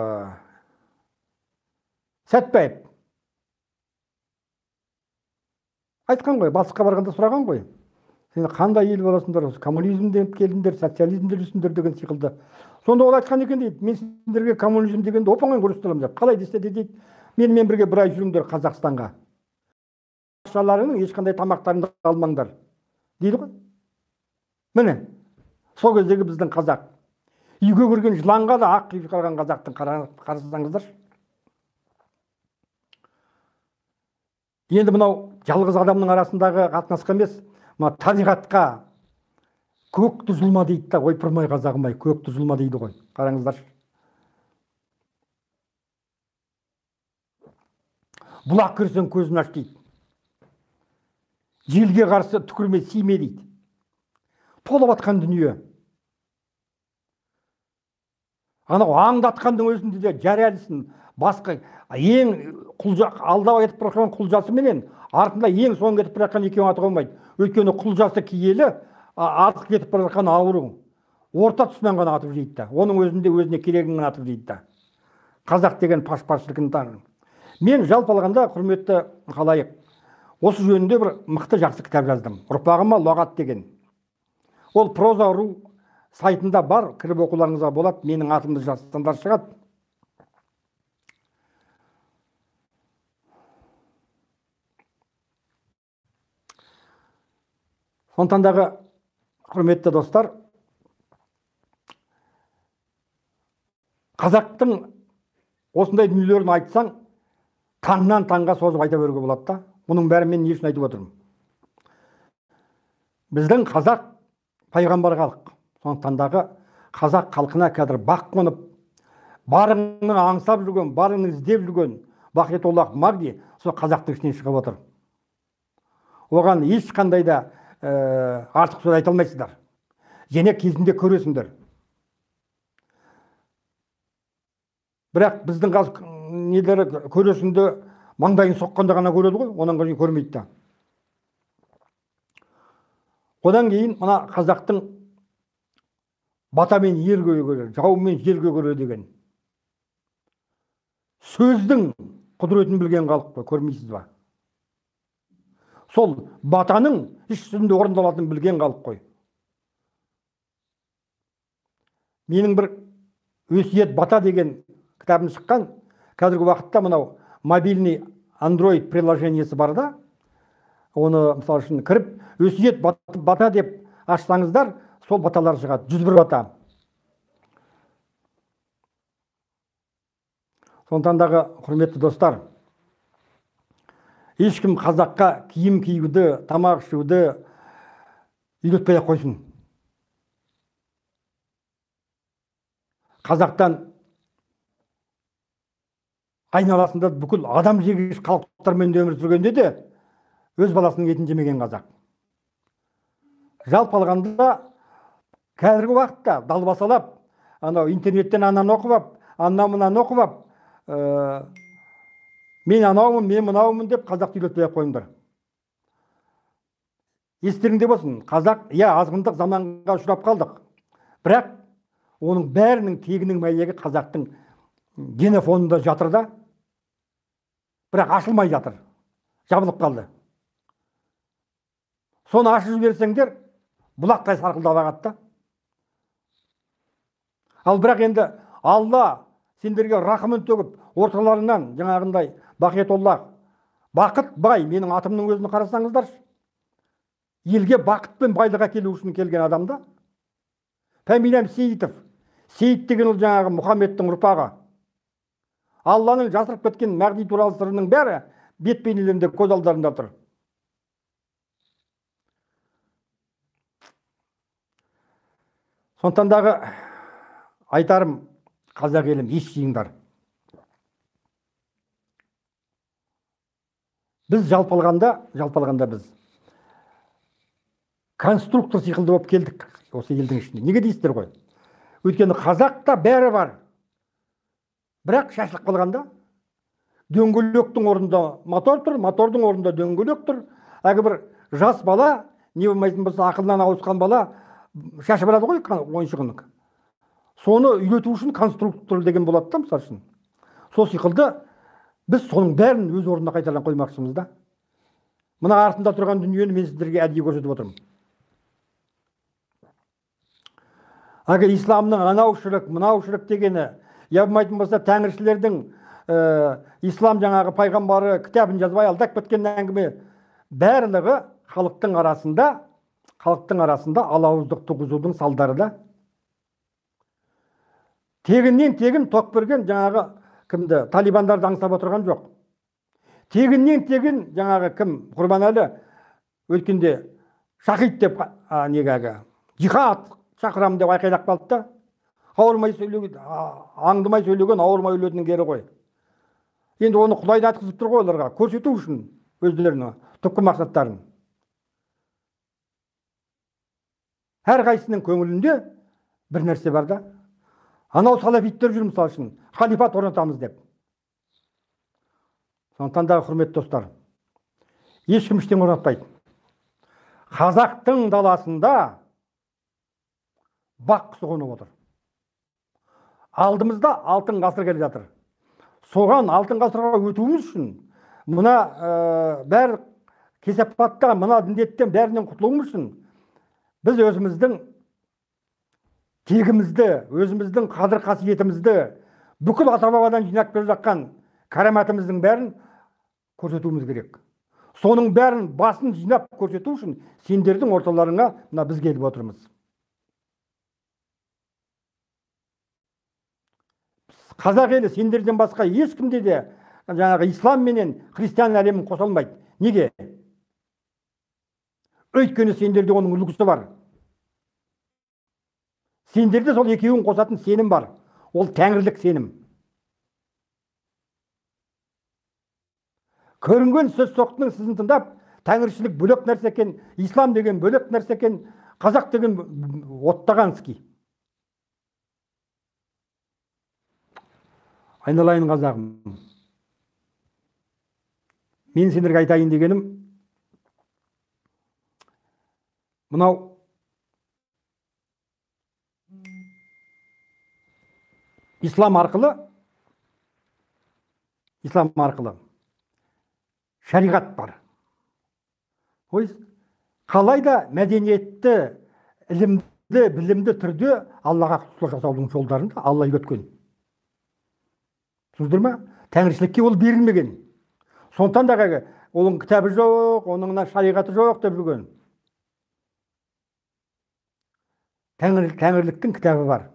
Сәтбаев айтқан ғой, батысқа барғанда сұраған ғой. Сен қандай ел боласыңдар, коммунизм деп келдіңдер, социализм деп жүрсіңдер деген сықылды. Сонда ол айтқан екен дейді, мен сендерге коммунизм дегенді оп-оңай көрсете аламын деп. Қалай десе де дейді, менімен бірге бір ай жүріңдер Қазақстанға. Ақшаларының ешқандай тамақтарыңды алмаңдар дейді ғой. Міне, сол кездегі біздің қазақ. Үйге кірген жыланға да ақ киіп шығарған қазақтың қарасаңыздаршы. Енді мынау жалғыз адамның арасындағы қатынасқа емес, мына табиғатқа көкті жұлма дейді да, ойпырмай қазағым ай, көкті жұлма дейді ғой. Қараңыздаршы. Бұлақ көрсең көзін аш дейді. Желге қарсы түкірме, симе дейді. Толып атқан дүние. Анау аңдатқанның өзінде де жариялысын, басқа ең құлжа, алдап кетіп бара жатқан құлжасы менен артында ең соңғы кетіп бара жатқан екеуін атуға болмайды. Өйткені құлжасы киелі, артық кетіп бара жатқан ауру. Орта тұсынан ғана атып жейді да. Оның өзінде өзіне керегін ғана атып жейді да. Қазақ деген паш-пашшілігін таңы. Мен жалпы алғанда, құрметті халайық, осы жөнінде бір мықты жақсы кітап жаздым. Ұрпағыма лұғат деген. Ол проза.ру сайтында бар, кіріп оқуларыңызға болады. Менің атымды жазсаңдар шығады. Сондықтан дағы, құрметті достар, қазақтың осындай дүниелерін айтсаң, таңнан таңға созып айта беруге болады да. Бұның бәрін мен не үшін айтып отырмын? Біздің қазақ пайғамбар халық. Сондықтан дағы қазақ халқына қазір бақ қонып, барыңны аңсап жүрген, барыңны іздеп жүрген Бақиетоллах Мағди сол қазақтың ішінен шығып отыр. Оған ешқандай да артық сөз айта алмайсыздар. Және кезінде көресіңдер. Бірақ біздің қазір нелері көресіңді маңдайын соққанда ғана көреді ғой, онан кейін көрмейді да. Одан кейін мына қазақтың батамен ер көрер, жаумен жер көрер деген сөздің құдіретін білген халық қой, көрмейсіз ба? Сол батаның іс жүзінде орындалатынын білген халық қой. Менің бір өсиет бата деген кітабым шыққан. Қазіргі уақытта мынау мобильный Android приложениесі бар да, оны мысалы үшін кіріп өсиет бата деп ашсаңыздар, сол баталар шығады. 101 бата. Сондықтан дағы, құрметті достар, ешкім қазаққа киім киюді, тамақ ішуді үйретпей ақ қойсын. Қазақтан айналасында бүкіл адам жегіш халықтармен өмір сүргенде де өз баласының етін жемеген қазақ. Жалпы алғанда қазіргі уақытта далбасалап, анау интернеттен ананы оқып алып, анау мынаны оқып алып, мен анаумын, мен мынаумын деп қазақты үйретпей ақ қойыңдар. Естеріңде болсын, қазақ, иә, азғындық заманға ұшырап қалдық. Бірақ оның бәрінің тегінің мәйегі қазақтың генофонында жатыр да, бірақ ашылмай жатыр, жабылып қалды. Соны ашып жіберсеңдер, бұлақтай сарқылдап ағады да. Ал бірақ енді Алла сендерге рақымын төгіп, орталарынан жаңағындай Бақиетолла, Бақыт бай, менің атымның өзін қарасаңыздаршы, елге бақыт пен байлық әкелу үшін келген адам да. Фамилиям Сейітов. Сейіт деген ол жаңағы Мұхаммедтің ұрпағы. Алланың жасырып кеткен Мәғди туралы сырының бәрі бет бейнелерінде көз алдарында тұр. Сондықтан дағы айтарым, қазақ елім, ес жиыңдар. Біз жалпы алғанда біз конструктор сықылды болып келдік осы елдің ішінде. Неге дейсіздер ғой? Өйткені қазақта бәрі бар. Бірақ шашылып қалғанда дөңгелектің орнында мотор тұр, мотордың орнында дөңгелек тұр. Әлгі бір жас бала, не болмайтын болса ақылынан ауысқан бала шашып алады ғой ойыншығын. Соны үйрету үшін конструктор деген болады да, мысалы үшін. Сол сықылды біз соның бәрін өз орнына қайтадан қоймақшымыз да. Мына артында тұрған дүниені мен сіздерге әдейі көрсетіп отырмын. Әлгі исламның анау шірік, мынау шірік дегені, я болмайтын болса тәңіршілердің ислам жаңағы пайғамбары кітабын жазбай алдап кеткен әңгіме, барлығы халықтың арасында алауыздық туғызудың салдары да. Тегіннен тегін тоқ берген жаңағы кімді, талибандарды аңсап отырған жоқ. Тегіннен тегін жаңағы кім, Құрбанәлі өткенде шахид деп неге әлгі жихад шақырамын деп айқайлап қалды да. Ауырмай сөйлеген, аңдымай сөйлеген ауырмай өлетінің кері ғой. Енді оны Құдай да айтқызып тұр ғой оларға, көрсету үшін өздерінің түпкі мақсаттарын. Әрқайсысының көңілінде бір нәрсе бар да. Анау салафиттер жүр мысалы үшін, халифат орнатамыз деп. Сондықтан да, құрметті достар, ешкім ештеңе орнатпайды. Қазақтың даласында бақ құсы қонып отыр. Алдымызда алтын ғасыр келе жатыр. Соған алтын ғасырға өтуіміз үшін мына бәр кесапаттан, мына діндеттен бәрінен құтылуымыз үшін біз өзіміздің тегімізді, өзіміздің қадір қасиетімізді, бүкіл ата-бабадан жинап келе жатқан караматымыздың бәрін көрсетуіміз керек. Соның бәрін басын жинап көрсету үшін сендердің орталарыңа мына біз келіп отырмыз. Қазақ елі сендерден басқа ешкімде де жаңағы ислам менен христиан әлемін қоса алмайды. Неге? Өйткені сендерде оның үлгісі бар. Сендерде сол екеуін қосатын сенім бар. Ол тәңірлік сенім. Көрінген сөз соқтының сізін тыңдап, тәңіршілік бөлек нәрсе екен, ислам деген бөлек нәрсе екен, қазақ деген оттағанский. Айналайын қазағым. Мен сендерге айтайын дегенім, мынау ислам арқылы шариғат бар. Ой, қалай да мәдениетті, ілімді, білімді түрде Аллаға құлшылық жасаудың жолдарын да Алла үйреткен. Түсіндіңдер ме? Тәңіршілікке ол берілмеген. Сондықтан да оның кітабы жоқ, оның шариғаты жоқ деп жүрген. Тәңірліктің кітабы бар.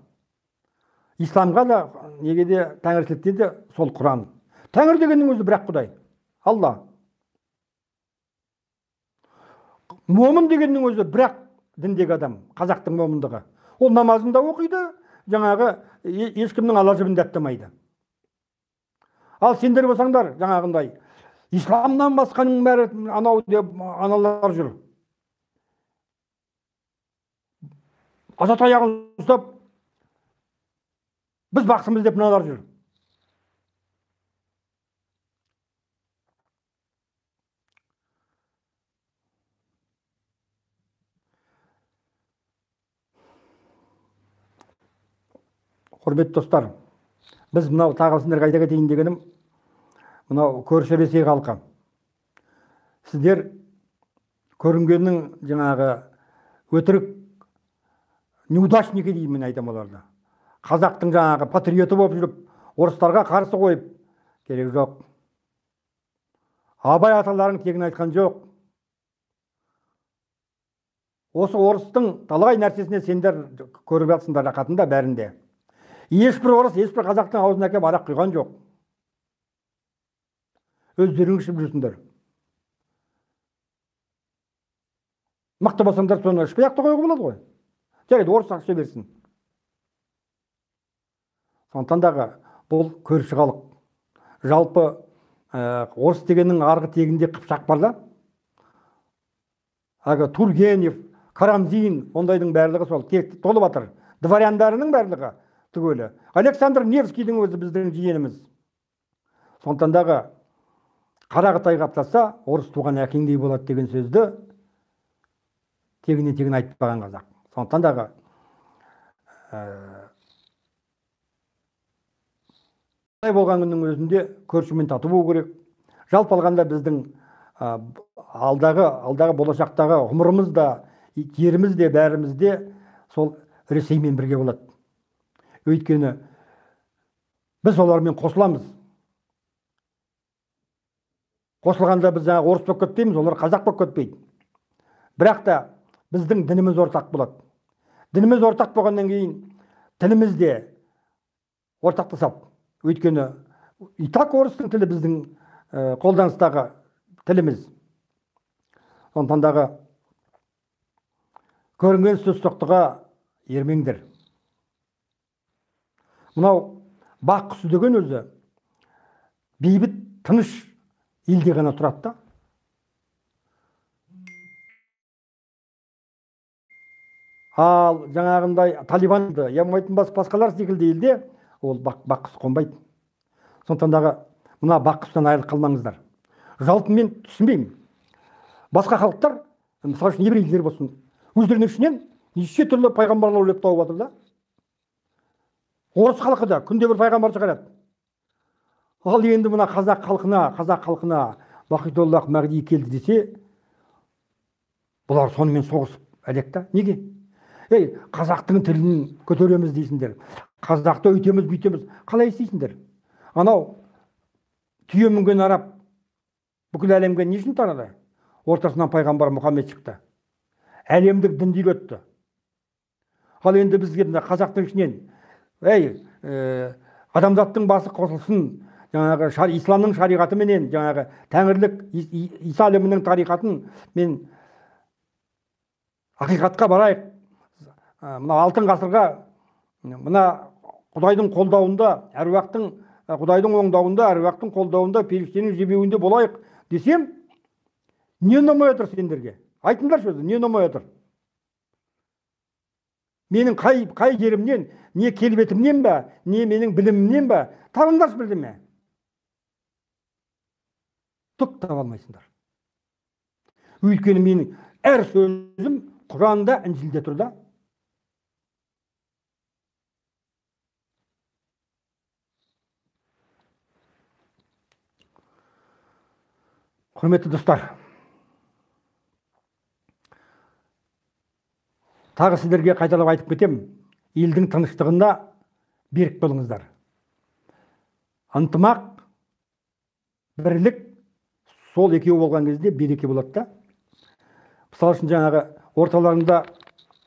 Исламға да, неге де, тәңіршілікте де сол Құран. Тәңір дегеннің өзі бір-ақ Құдай, Алла. Момын дегеннің өзі бір-ақ діндегі адам, қазақтың момындығы. Ол намазын да оқиды, жаңағы ешкімнің ала жібін де аттамайды. Ал сендер болсаңдар, жаңағындай, исламнан басқаның бәрі анау деп аналар жүр. Азат аяғын ұстап, біз бақсымыз деп мыналар жүр. Құрметті достар, біз мынау тағы сендерге айта кетейін дегенім, мынау көрші Ресей халқы. Сіздер көрінгеннің жаңағы өтірік неудачники деймін мен айтамын оларды. Қазақтың жаңағы патриоты болып жүріп, орыстарға қарсы қойып, керек жоқ. Абай аталарың тегін айтқан жоқ. Осы орыстың талай нәрсесіне сендер көріп жатсыңдар рақатында бәрінде. Ешбір орыс, ешбір қазақтың аузына әкеп арақ құйған жоқ. Өздерің ішіп жүрсіңдер. Мықты болсаңдар соны ішпей ақ та қоюға болады ғой. Жарайды, орыс ақша берсін. Сондықтан дағы бұл көрші халық. Жалпы орыс дегеннің арғы тегінде қыпшақ бар да. Әлгі Тургенев, Карамзин, ондайдың барлығы сол текті толып жатыр. Дворяндарының барлығы түгелі. Александр Невскийдің өзі біздің жиеніміз. Сондықтан дағы қара Қытай қаптаса, орыс туған әкеңдей болады деген сөзді тегінен тегін айтпаған қазақ. Сондықтан дағы болған күннің өзінде көршімен тату болу керек. Жалпы алғанда біздің алдағы болашақтағы ғұмырымыз да, жеріміз де, бәріміз де сол Ресеймен бірге болады. Өйткені біз олармен қосыламыз. Қосылғанда біз жаңағы орыс болып кетпейміз, олар қазақ болып кетпейді. Бірақ та біздің дініміз ортақ болады. Дініміз ортақ болғаннан кейін тіліміз де ортақтасады. Өйткені и так орыстың тілі біздің қолданыстағы тіліміз. Сондықтан дағы көрінген сөз соқтыға ермеңдер. Мынау бақ құсы деген өзі бейбіт, тыныш елде ғана тұрады да. Ал жаңағындай Талибанды, я болмайтын басқалар секілді елде ол бақ құсы қонбайды. Сондықтан дағы мына бақ құстан айырылып қалмаңыздар. Жалпы мен түсінбеймін. Басқа халықтар, мысалы үшін еврейлер болсын, өздерінің ішінен неше түрлі пайғамбарлар ойлап тауып жатыр да. Орыс халқы да күнде бір пайғамбар шығарады. Ал енді мына қазақ халқына Бақидоллах Мәғди келді десе, бұлар сонымен соғысып әлек та. Неге? Ей, қазақтың тілін көтереміз дейсіңдер, қазақты өйтеміз, бүйтеміз, қалай істейсіңдер? Анау түйе мінген араб бүкіл әлемге не үшін тарады? Ортасынан пайғамбар Мұхаммед шықты. Әлемдік дінді үйретті. Ал енді бізге мына қазақтың ішінен, ей, адамзаттың басы қосылсын, жаңағы исламның шариғатыменен, жаңағы тәңірлік Иса әлемінің тариқатын мен ақиқатқа барайық. Мына алтын ғасырға, мына Құдайдың қолдауында, әруақтың, Құдайдың оңдауында, әруақтың қолдауында, періштенің жебеуінде болайық десем, не ұнамай отыр сендерге? Айтыңдаршы өзі, не ұнамай отыр? Менің қай жерімнен, не келбетімнен бе, не менің білімімнен бе, табыңдаршы бірдеме. Түк таба алмайсыңдар. Өйткені менің әр сөзім Құранда, Інжілде тұр да. Құрметті достар, Тағы сіздерге қайталап айтып кетем, елдің тыныштығында берік болыңыздар. Ынтымақ, бірлік сол екеуі болған кезде береке болады да. Мысалы үшін жаңағы орталарында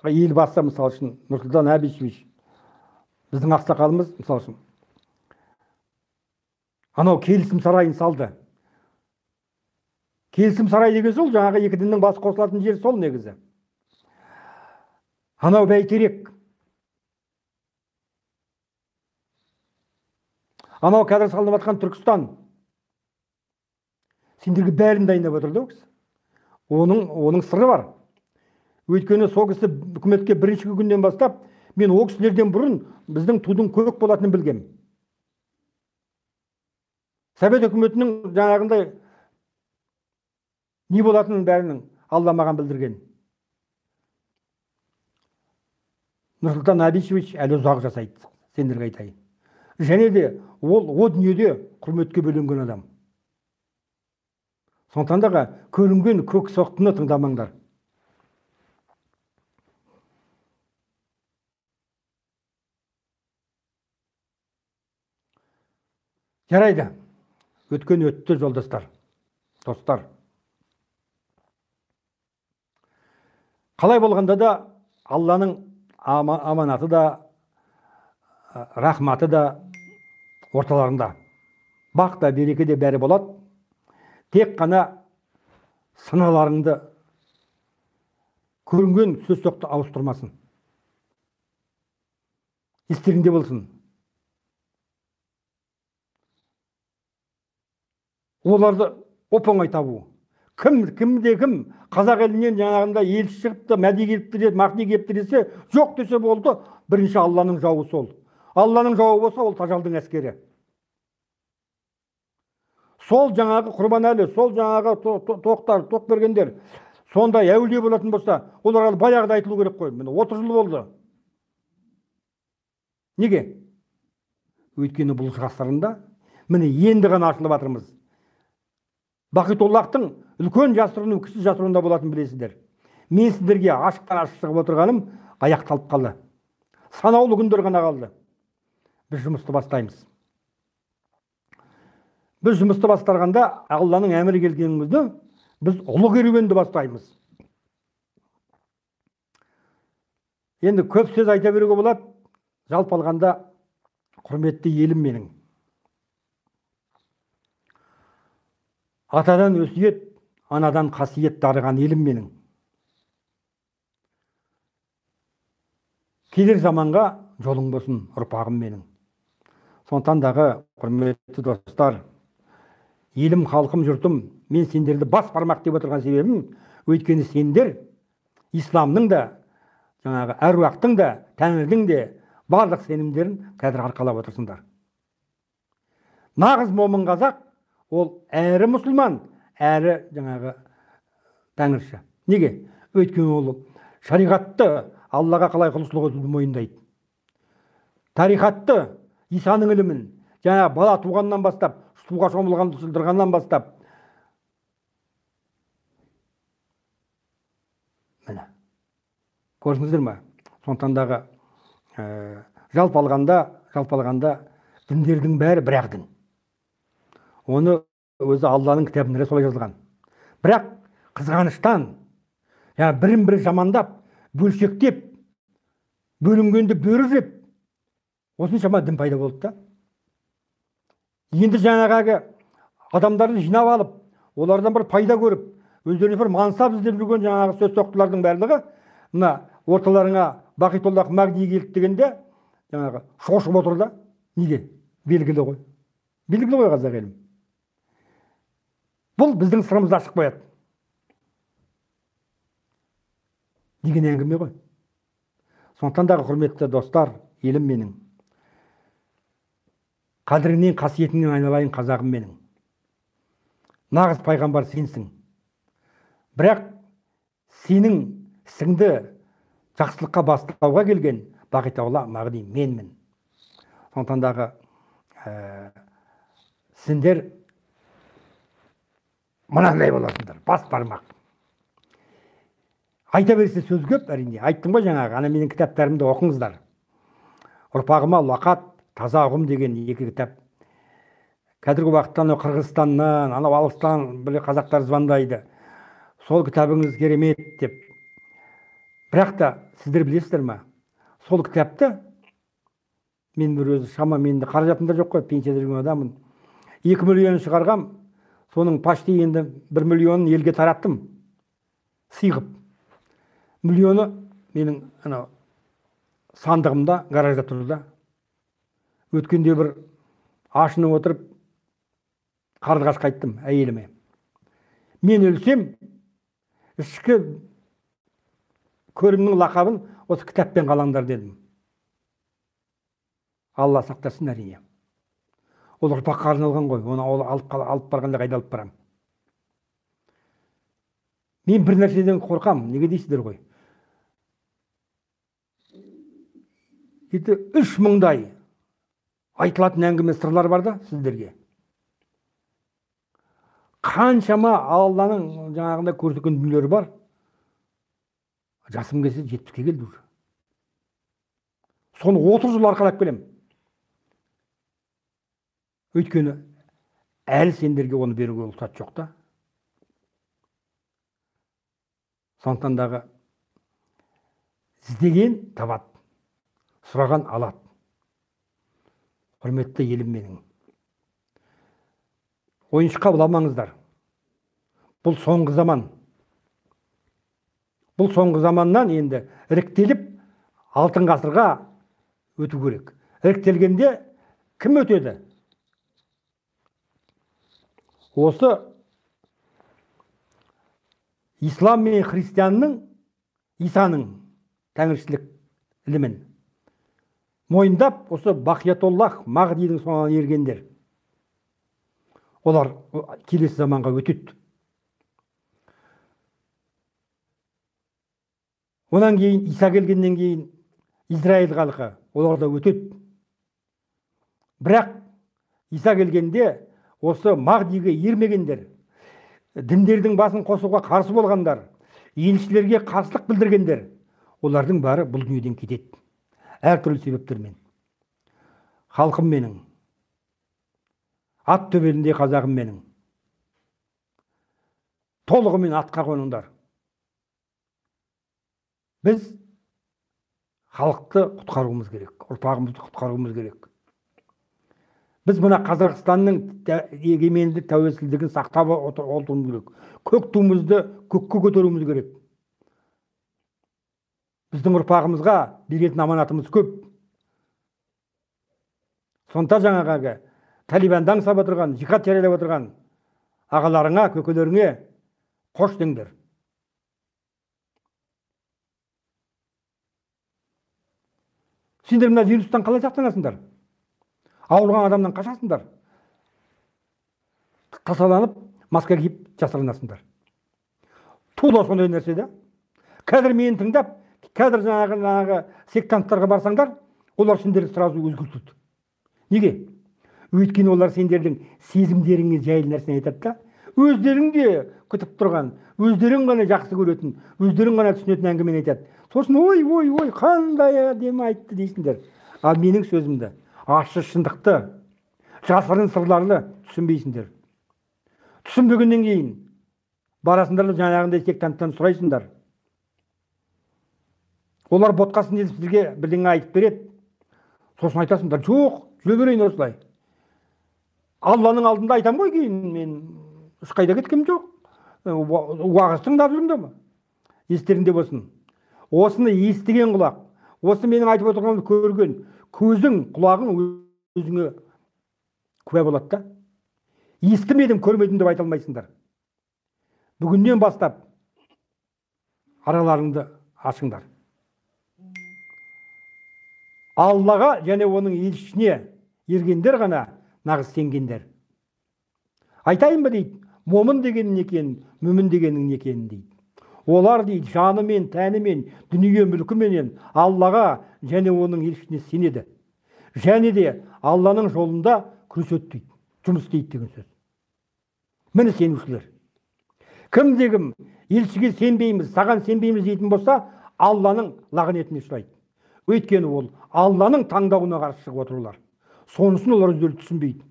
елбасы, мысалы үшін Нұрсұлтан Әбішевич, біздің ақсақалымыз, мысалы үшін анау келісім сарайын салды. Келісім сарай деген сол жаңағы екі діннің басы қосылатын жер сол негізі. Анау Бәйтерек. Анау қазір салынып жатқан Түркістан. Сендерге бәрін дайындап отыр да ол кісі. Оның сыры бар. Өйткені сол кісі үкіметке бірінші күннен бастап, мен ол кісілерден бұрын біздің тудың көк болатынын білгем. Совет үкіметінің жаңағындай не болатынын бәрінің Алла маған білдірген. Нұрсұлтан Әбішевич әлі ұзақ жасайды, сендерге айтайын. Және де ол о дүниеде құрметке бөленген адам. Сондықтан дағы көрінген көк соқтыны тыңдамаңдар. Жарайды. Өткен өтті, жолдастар, достар. Қалай болғанда да Алланың аманаты да, рахматы да орталарында. Бақ та, береке де бәрі болады. Тек қана сыналарыңды көрінген сөз соқты ауыстырмасын. Естеріңде болсын. Оларды оп-оңай табу. Кімде кім қазақ елінен жаңағында елші шығыпты, Мәди келіпті деді, Махди келіпті десе, жоқ десе болды, бірінші Алланың жауы сол. Алланың жауы болса, ол тажалдың әскері. Сол жаңағы Құрбанәлі, сол жаңағы тоқтар, тоқ бергендер, сондай әулие болатын болса, оларға баяғыда айтылу керек қой. Міне 30 жыл болды. Неге? Өйткені бұл ғасырында міне енді ғана ашылып жатырмыз. Бақитоллахтың үлкен жасырыну, кіші жасырынуда болатын білесіздер. Мен сіздерге ашықтан ашық шығып отырғаным аяқталып қалды. Санаулы күндер ғана қалды. Біз жұмысты бастаймыз. Біз жұмысты бастарғанда Алланың әмірі келген күні біз ұлы керуенді бастаймыз. Енді көп сөз айта беруге болады. Жалпы алғанда, құрметті елім менің. Атадан өсиет, анадан қасиет дарыған елім менің. Келер заманға жолың болсын, ұрпағым менің. Сондықтан дағы, құрметті достар, елім, халқым, жұртым, мен сендерді бас бармақ деп отырған себебім, өйткені сендер исламның да, жаңағы әруақтың да, тәңірдің де барлық сенімдерін қазір арқалап отырсыңдар. Нағыз момын қазақ ол әрі мұсылман, әрі жаңағы тәңірші. Неге? Өйткені ол шариғатты, Аллаға қалай құлшылық етуді мойындайды. Тарихатты, Исаның ілімін, жаңа бала туғаннан бастап, суға шомылғаннан бастап, міне, көрдіңіздер ме? Сондықтан дағы жалпы алғанда діндердің бәрі бір-ақ дін. Оны өзі Алланың кітабында солай жазылған. Бірақ қызғаныштан, жаңа бірін-бірі жамандап, бөлшектеп, бөлінгенді бөрі жеп, осыншама дін пайда болды да. Енді жаңағы адамдарды жинап алып, олардан бір пайда көріп, өздеріне бір мансап іздеп жүрген жаңағы сөз соқтылардың барлығы мына орталарыңа Бақитоллах Мағди келді дегенде жаңағы шошып отыр да. Неге? Белгілі ғой. Белгілі ғой қазақ елім. Бұл біздің сырымызды ашық қояды деген әңгіме ғой. Сондықтан дағы, құрметті достар, елім менің, қадіріңнен, қасиетіңнен айналайын қазағым менің. Нағыз пайғамбар сенсің. Бірақ сенің ісіңді жақсылыққа бастауға келген Бақитолла Мағди менмін. Сондықтан дағы сендер мынандай боласыңдар, бас бармақ. Айта берсе сөз көп, әрине. Айттым ғой жаңағы, ана менің кітаптарымды оқыңыздар. Ұрпағыма лақат, таза ұғым деген екі кітап. Қазіргі уақытта анау Қырғызстаннан, анау алыстан бір қазақтар звондайды. Сол кітабыңыз керемет деп. Бірақ та сіздер білесіздер ма? Сол кітапты мен бір өзі шамамен енді қаражатым да жоқ қой, пенсияда жүрген адаммын. 2 миллион шығарғам, соның почти енді 1 миллионын елге тараттым. Сыйғып. Миллионы менің анау сандығымда, гаражда тұр да. Өткенде бір ашынып отырып қарлығашқа айттым әйеліме. Мен өлсем, ішкі көрімнің лақабын осы кітаппен қалаңдар дедім. Алла сақтасын әрине. Ол ұрпаққа арналған ғой, оны алып барғанда қайда алып барам? Мен бір нәрседен қорқам, неге дейсіздер ғой? Енді 3000-дай айтылатын әңгіме сырлар бар да сіздерге. Қаншама Алланың жаңағындай көрсеткен дүниелері бар. Жасым келсе 70-ке келді уже. Соны 30 жыл арқалап келем. Өйткені әлі сендерге оны беруге рұқсат жоқ та. Сондықтан дағы іздеген табады, сұраған алады. Құрметті елім менің. Ойыншыққа буламаңыздар. Бұл соңғы заман. Бұл соңғы заманнан енді іріктеліп алтын ғасырға өту керек. Іріктелгенде кім өтеді? Осы ислам мен христианның, Исаның тәңіршілік ілімін мойындап, осы Бақиятоллах Мағдидің соңынан ергендер. Олар келесі заманға өтеді. Онан кейін Иса келгеннен кейін Израиль халқы олар да өтеді. Бірақ Иса келгенде осы Мағдиге ермегендер, діндердің басын қосуға қарсы болғандар, елшілерге қарсылық білдіргендер, олардың бәрі бұл дүниеден кетеді. Әртүрлі себептермен. Халқым менің, ат төбелінде қазағым менің. Толығымен атқа қоныңдар. Біз халықты құтқаруымыз керек, ұрпағымызды құтқаруымыз керек. Біз мына Қазақстанның егемендік тәуелсіздігін сақтап отыруымыз керек. Көк туымызды көкке көтеруіміз керек. Біздің ұрпағымызға беретін аманатымыз көп. Сонда жаңағы Талибанды аңсап отырған, жихад жариялап отырған ағаларыңа, көкелеріңе қош деңдер. Сендер мына вирустан қалай сақтанасыңдар? Ауырған адамнан қашасыңдар. Тасаланып, маска киіп жасырынасыңдар. Тура сондай нәрсе да. Қазір мені тыңдап, қазір жаңағы сектанттарға барсаңдар, олар сендерді сразу өзгертеді. Неге? Өйткені олар сендердің сезімдеріңе жайлы нәрсені айтады да. Өздерің де күтіп тұрған, өздерің ғана жақсы көретін, өздерің ғана түсінетін әңгімені айтады. Сосын ой, ой, ой, қандай әдемі айтты дейсіңдер. Ал менің сөзімді, ащы шындықты, жасырын сырларды түсінбейсіңдер. Түсінбегеннен кейін барасыңдар да жаңағындай сектанттан сұрайсыңдар. Олар ботқасын нетіп сізге бірдеңе айтып береді. Сосын айтасыңдар, жоқ, жүре берейін осылай. Алланың алдында айтам ғой кейін, мен ешқайда кеткем жоқ. Уағыз тыңдап жүрмін де. Естеріңде болсын. Осыны естіген құлақ, осы менің айтып отырғанымды көрген көзің, құлағың өзіңе куә болады да. Естімедім, көрмедім деп айта алмайсыңдар. Бүгіннен бастап араларыңды ашыңдар. Аллаға және оның елшісіне ергендер ғана нағыз сенгендер. Айтайын ба дейді, момын дегенің не екенін, мүмін дегенің не екенін дейді. Олар дейді, жанымен, тәнімен, дүние мүлкіменен Аллаға және оның елшісіне сенеді. Және де Алланың жолында күреседі дейді, жұмыс істейді деген сөз. Міне сенушілер. Кімде кім елшіге сенбейміз, саған сенбейміз дейтін болса, Алланың лағнетіне ұшырайды. Өйткені ол Алланың таңдауына қарсы шығып отыр олар. Сонысын олар өздері түсінбейді.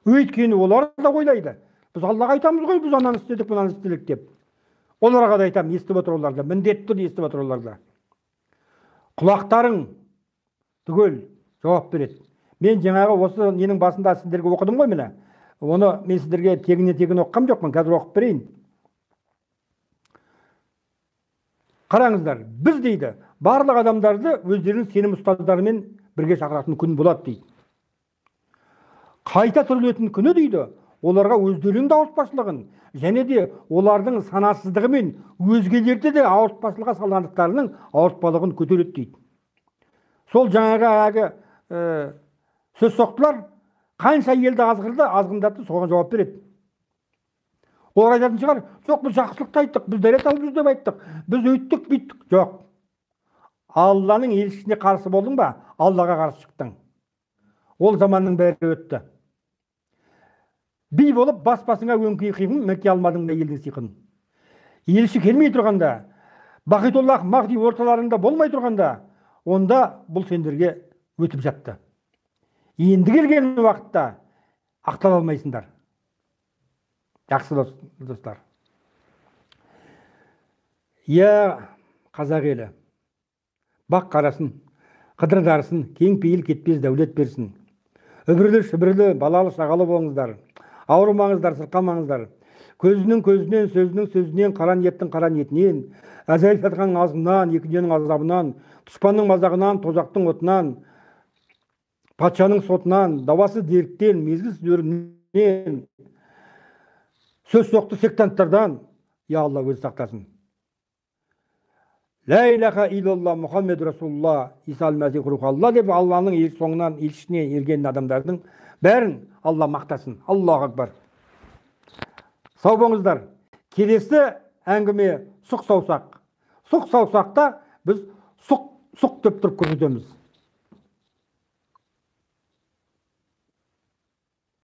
Өйткені олар да ойлайды, біз Аллаға айтамыз ғой, біз ананы істедік, мынаны істедік деп. Оларға да айтамын, естіп отыр олар да, міндетті түрде естіп отыр олар да. Құлақтарың түгел жауап береді. Мен жаңағы осы ненің басында сіздерге оқыдым ғой міне. Оны мен сіздерге тегіннен-тегін оққам жоқпын, қазір оқып берейін. Қараңыздар, біз дейді, барлық адамдарды өздерінің сенім ұстаздарымен бірге шақыратын күн болады дейді. Қайта тірілетін күні дейді, оларға өздерінің де ауыртпашылығын, және де олардың санасыздығы мен өзгелерді де ауыртпашылыққа салғандықтарының ауыртпалығын көтереді дейді. Сол жаңағы әлгі сөз соқтылар, қанша елді азғырды, азғындатты, соған жауап береді. Олар айтатын шығар, жоқ, біз жақсылықты айттық, біз дәрет алып жүр деп айттық, біз өйттік, бүйттік. Жоқ. Алланың елшісіне қарсы болдың ба, Аллаға қарсы шықтың. Ол заманның бәрі өтті. Би болып бас басыңа өңкей қиқын, мілке алмадың да елдің сиқын. Елші келмей тұрғанда, Бақитоллах Мағди орталарында болмай тұрғанда, онда бұл сендерге өтіп жатты. Енді келген уақытта ақтала алмайсыңдар. Жақсы достар. Я қазақ елі, бақ қарасын, қыдыр дарысын, кең пейіл кетпес дәулет берсін. Үбірлі шүбірлі, балалы шағалы болыңыздар. Ауырмаңыздар, сырқамаңыздар. Көзінің көзінен, сөзінің сөзінен, қара ниеттің қара ниетінен, әзәйіл сатқанның азғыннан, екі дүниенің азабынан, дұшпанның мазағынан, тозақтың отынан, патшаның сотынан, дауасыз дерттен, мезгілсіз өлімнен, сөз соқты сектанттардан, я Алла өзі сақтасын. Лә илаха иллалла Мұхаммед Расулулла Иса әл-Мәсих рухалла деп Алланың соңынан елшісіне ерген адамдардың бәрін Алла мақтасын. Аллаху акбар. Сау болыңыздар. Келесі әңгіме сұқ саусақ. Сұқ саусақта біз сұқ сұқ деп тұрып көрсетеміз.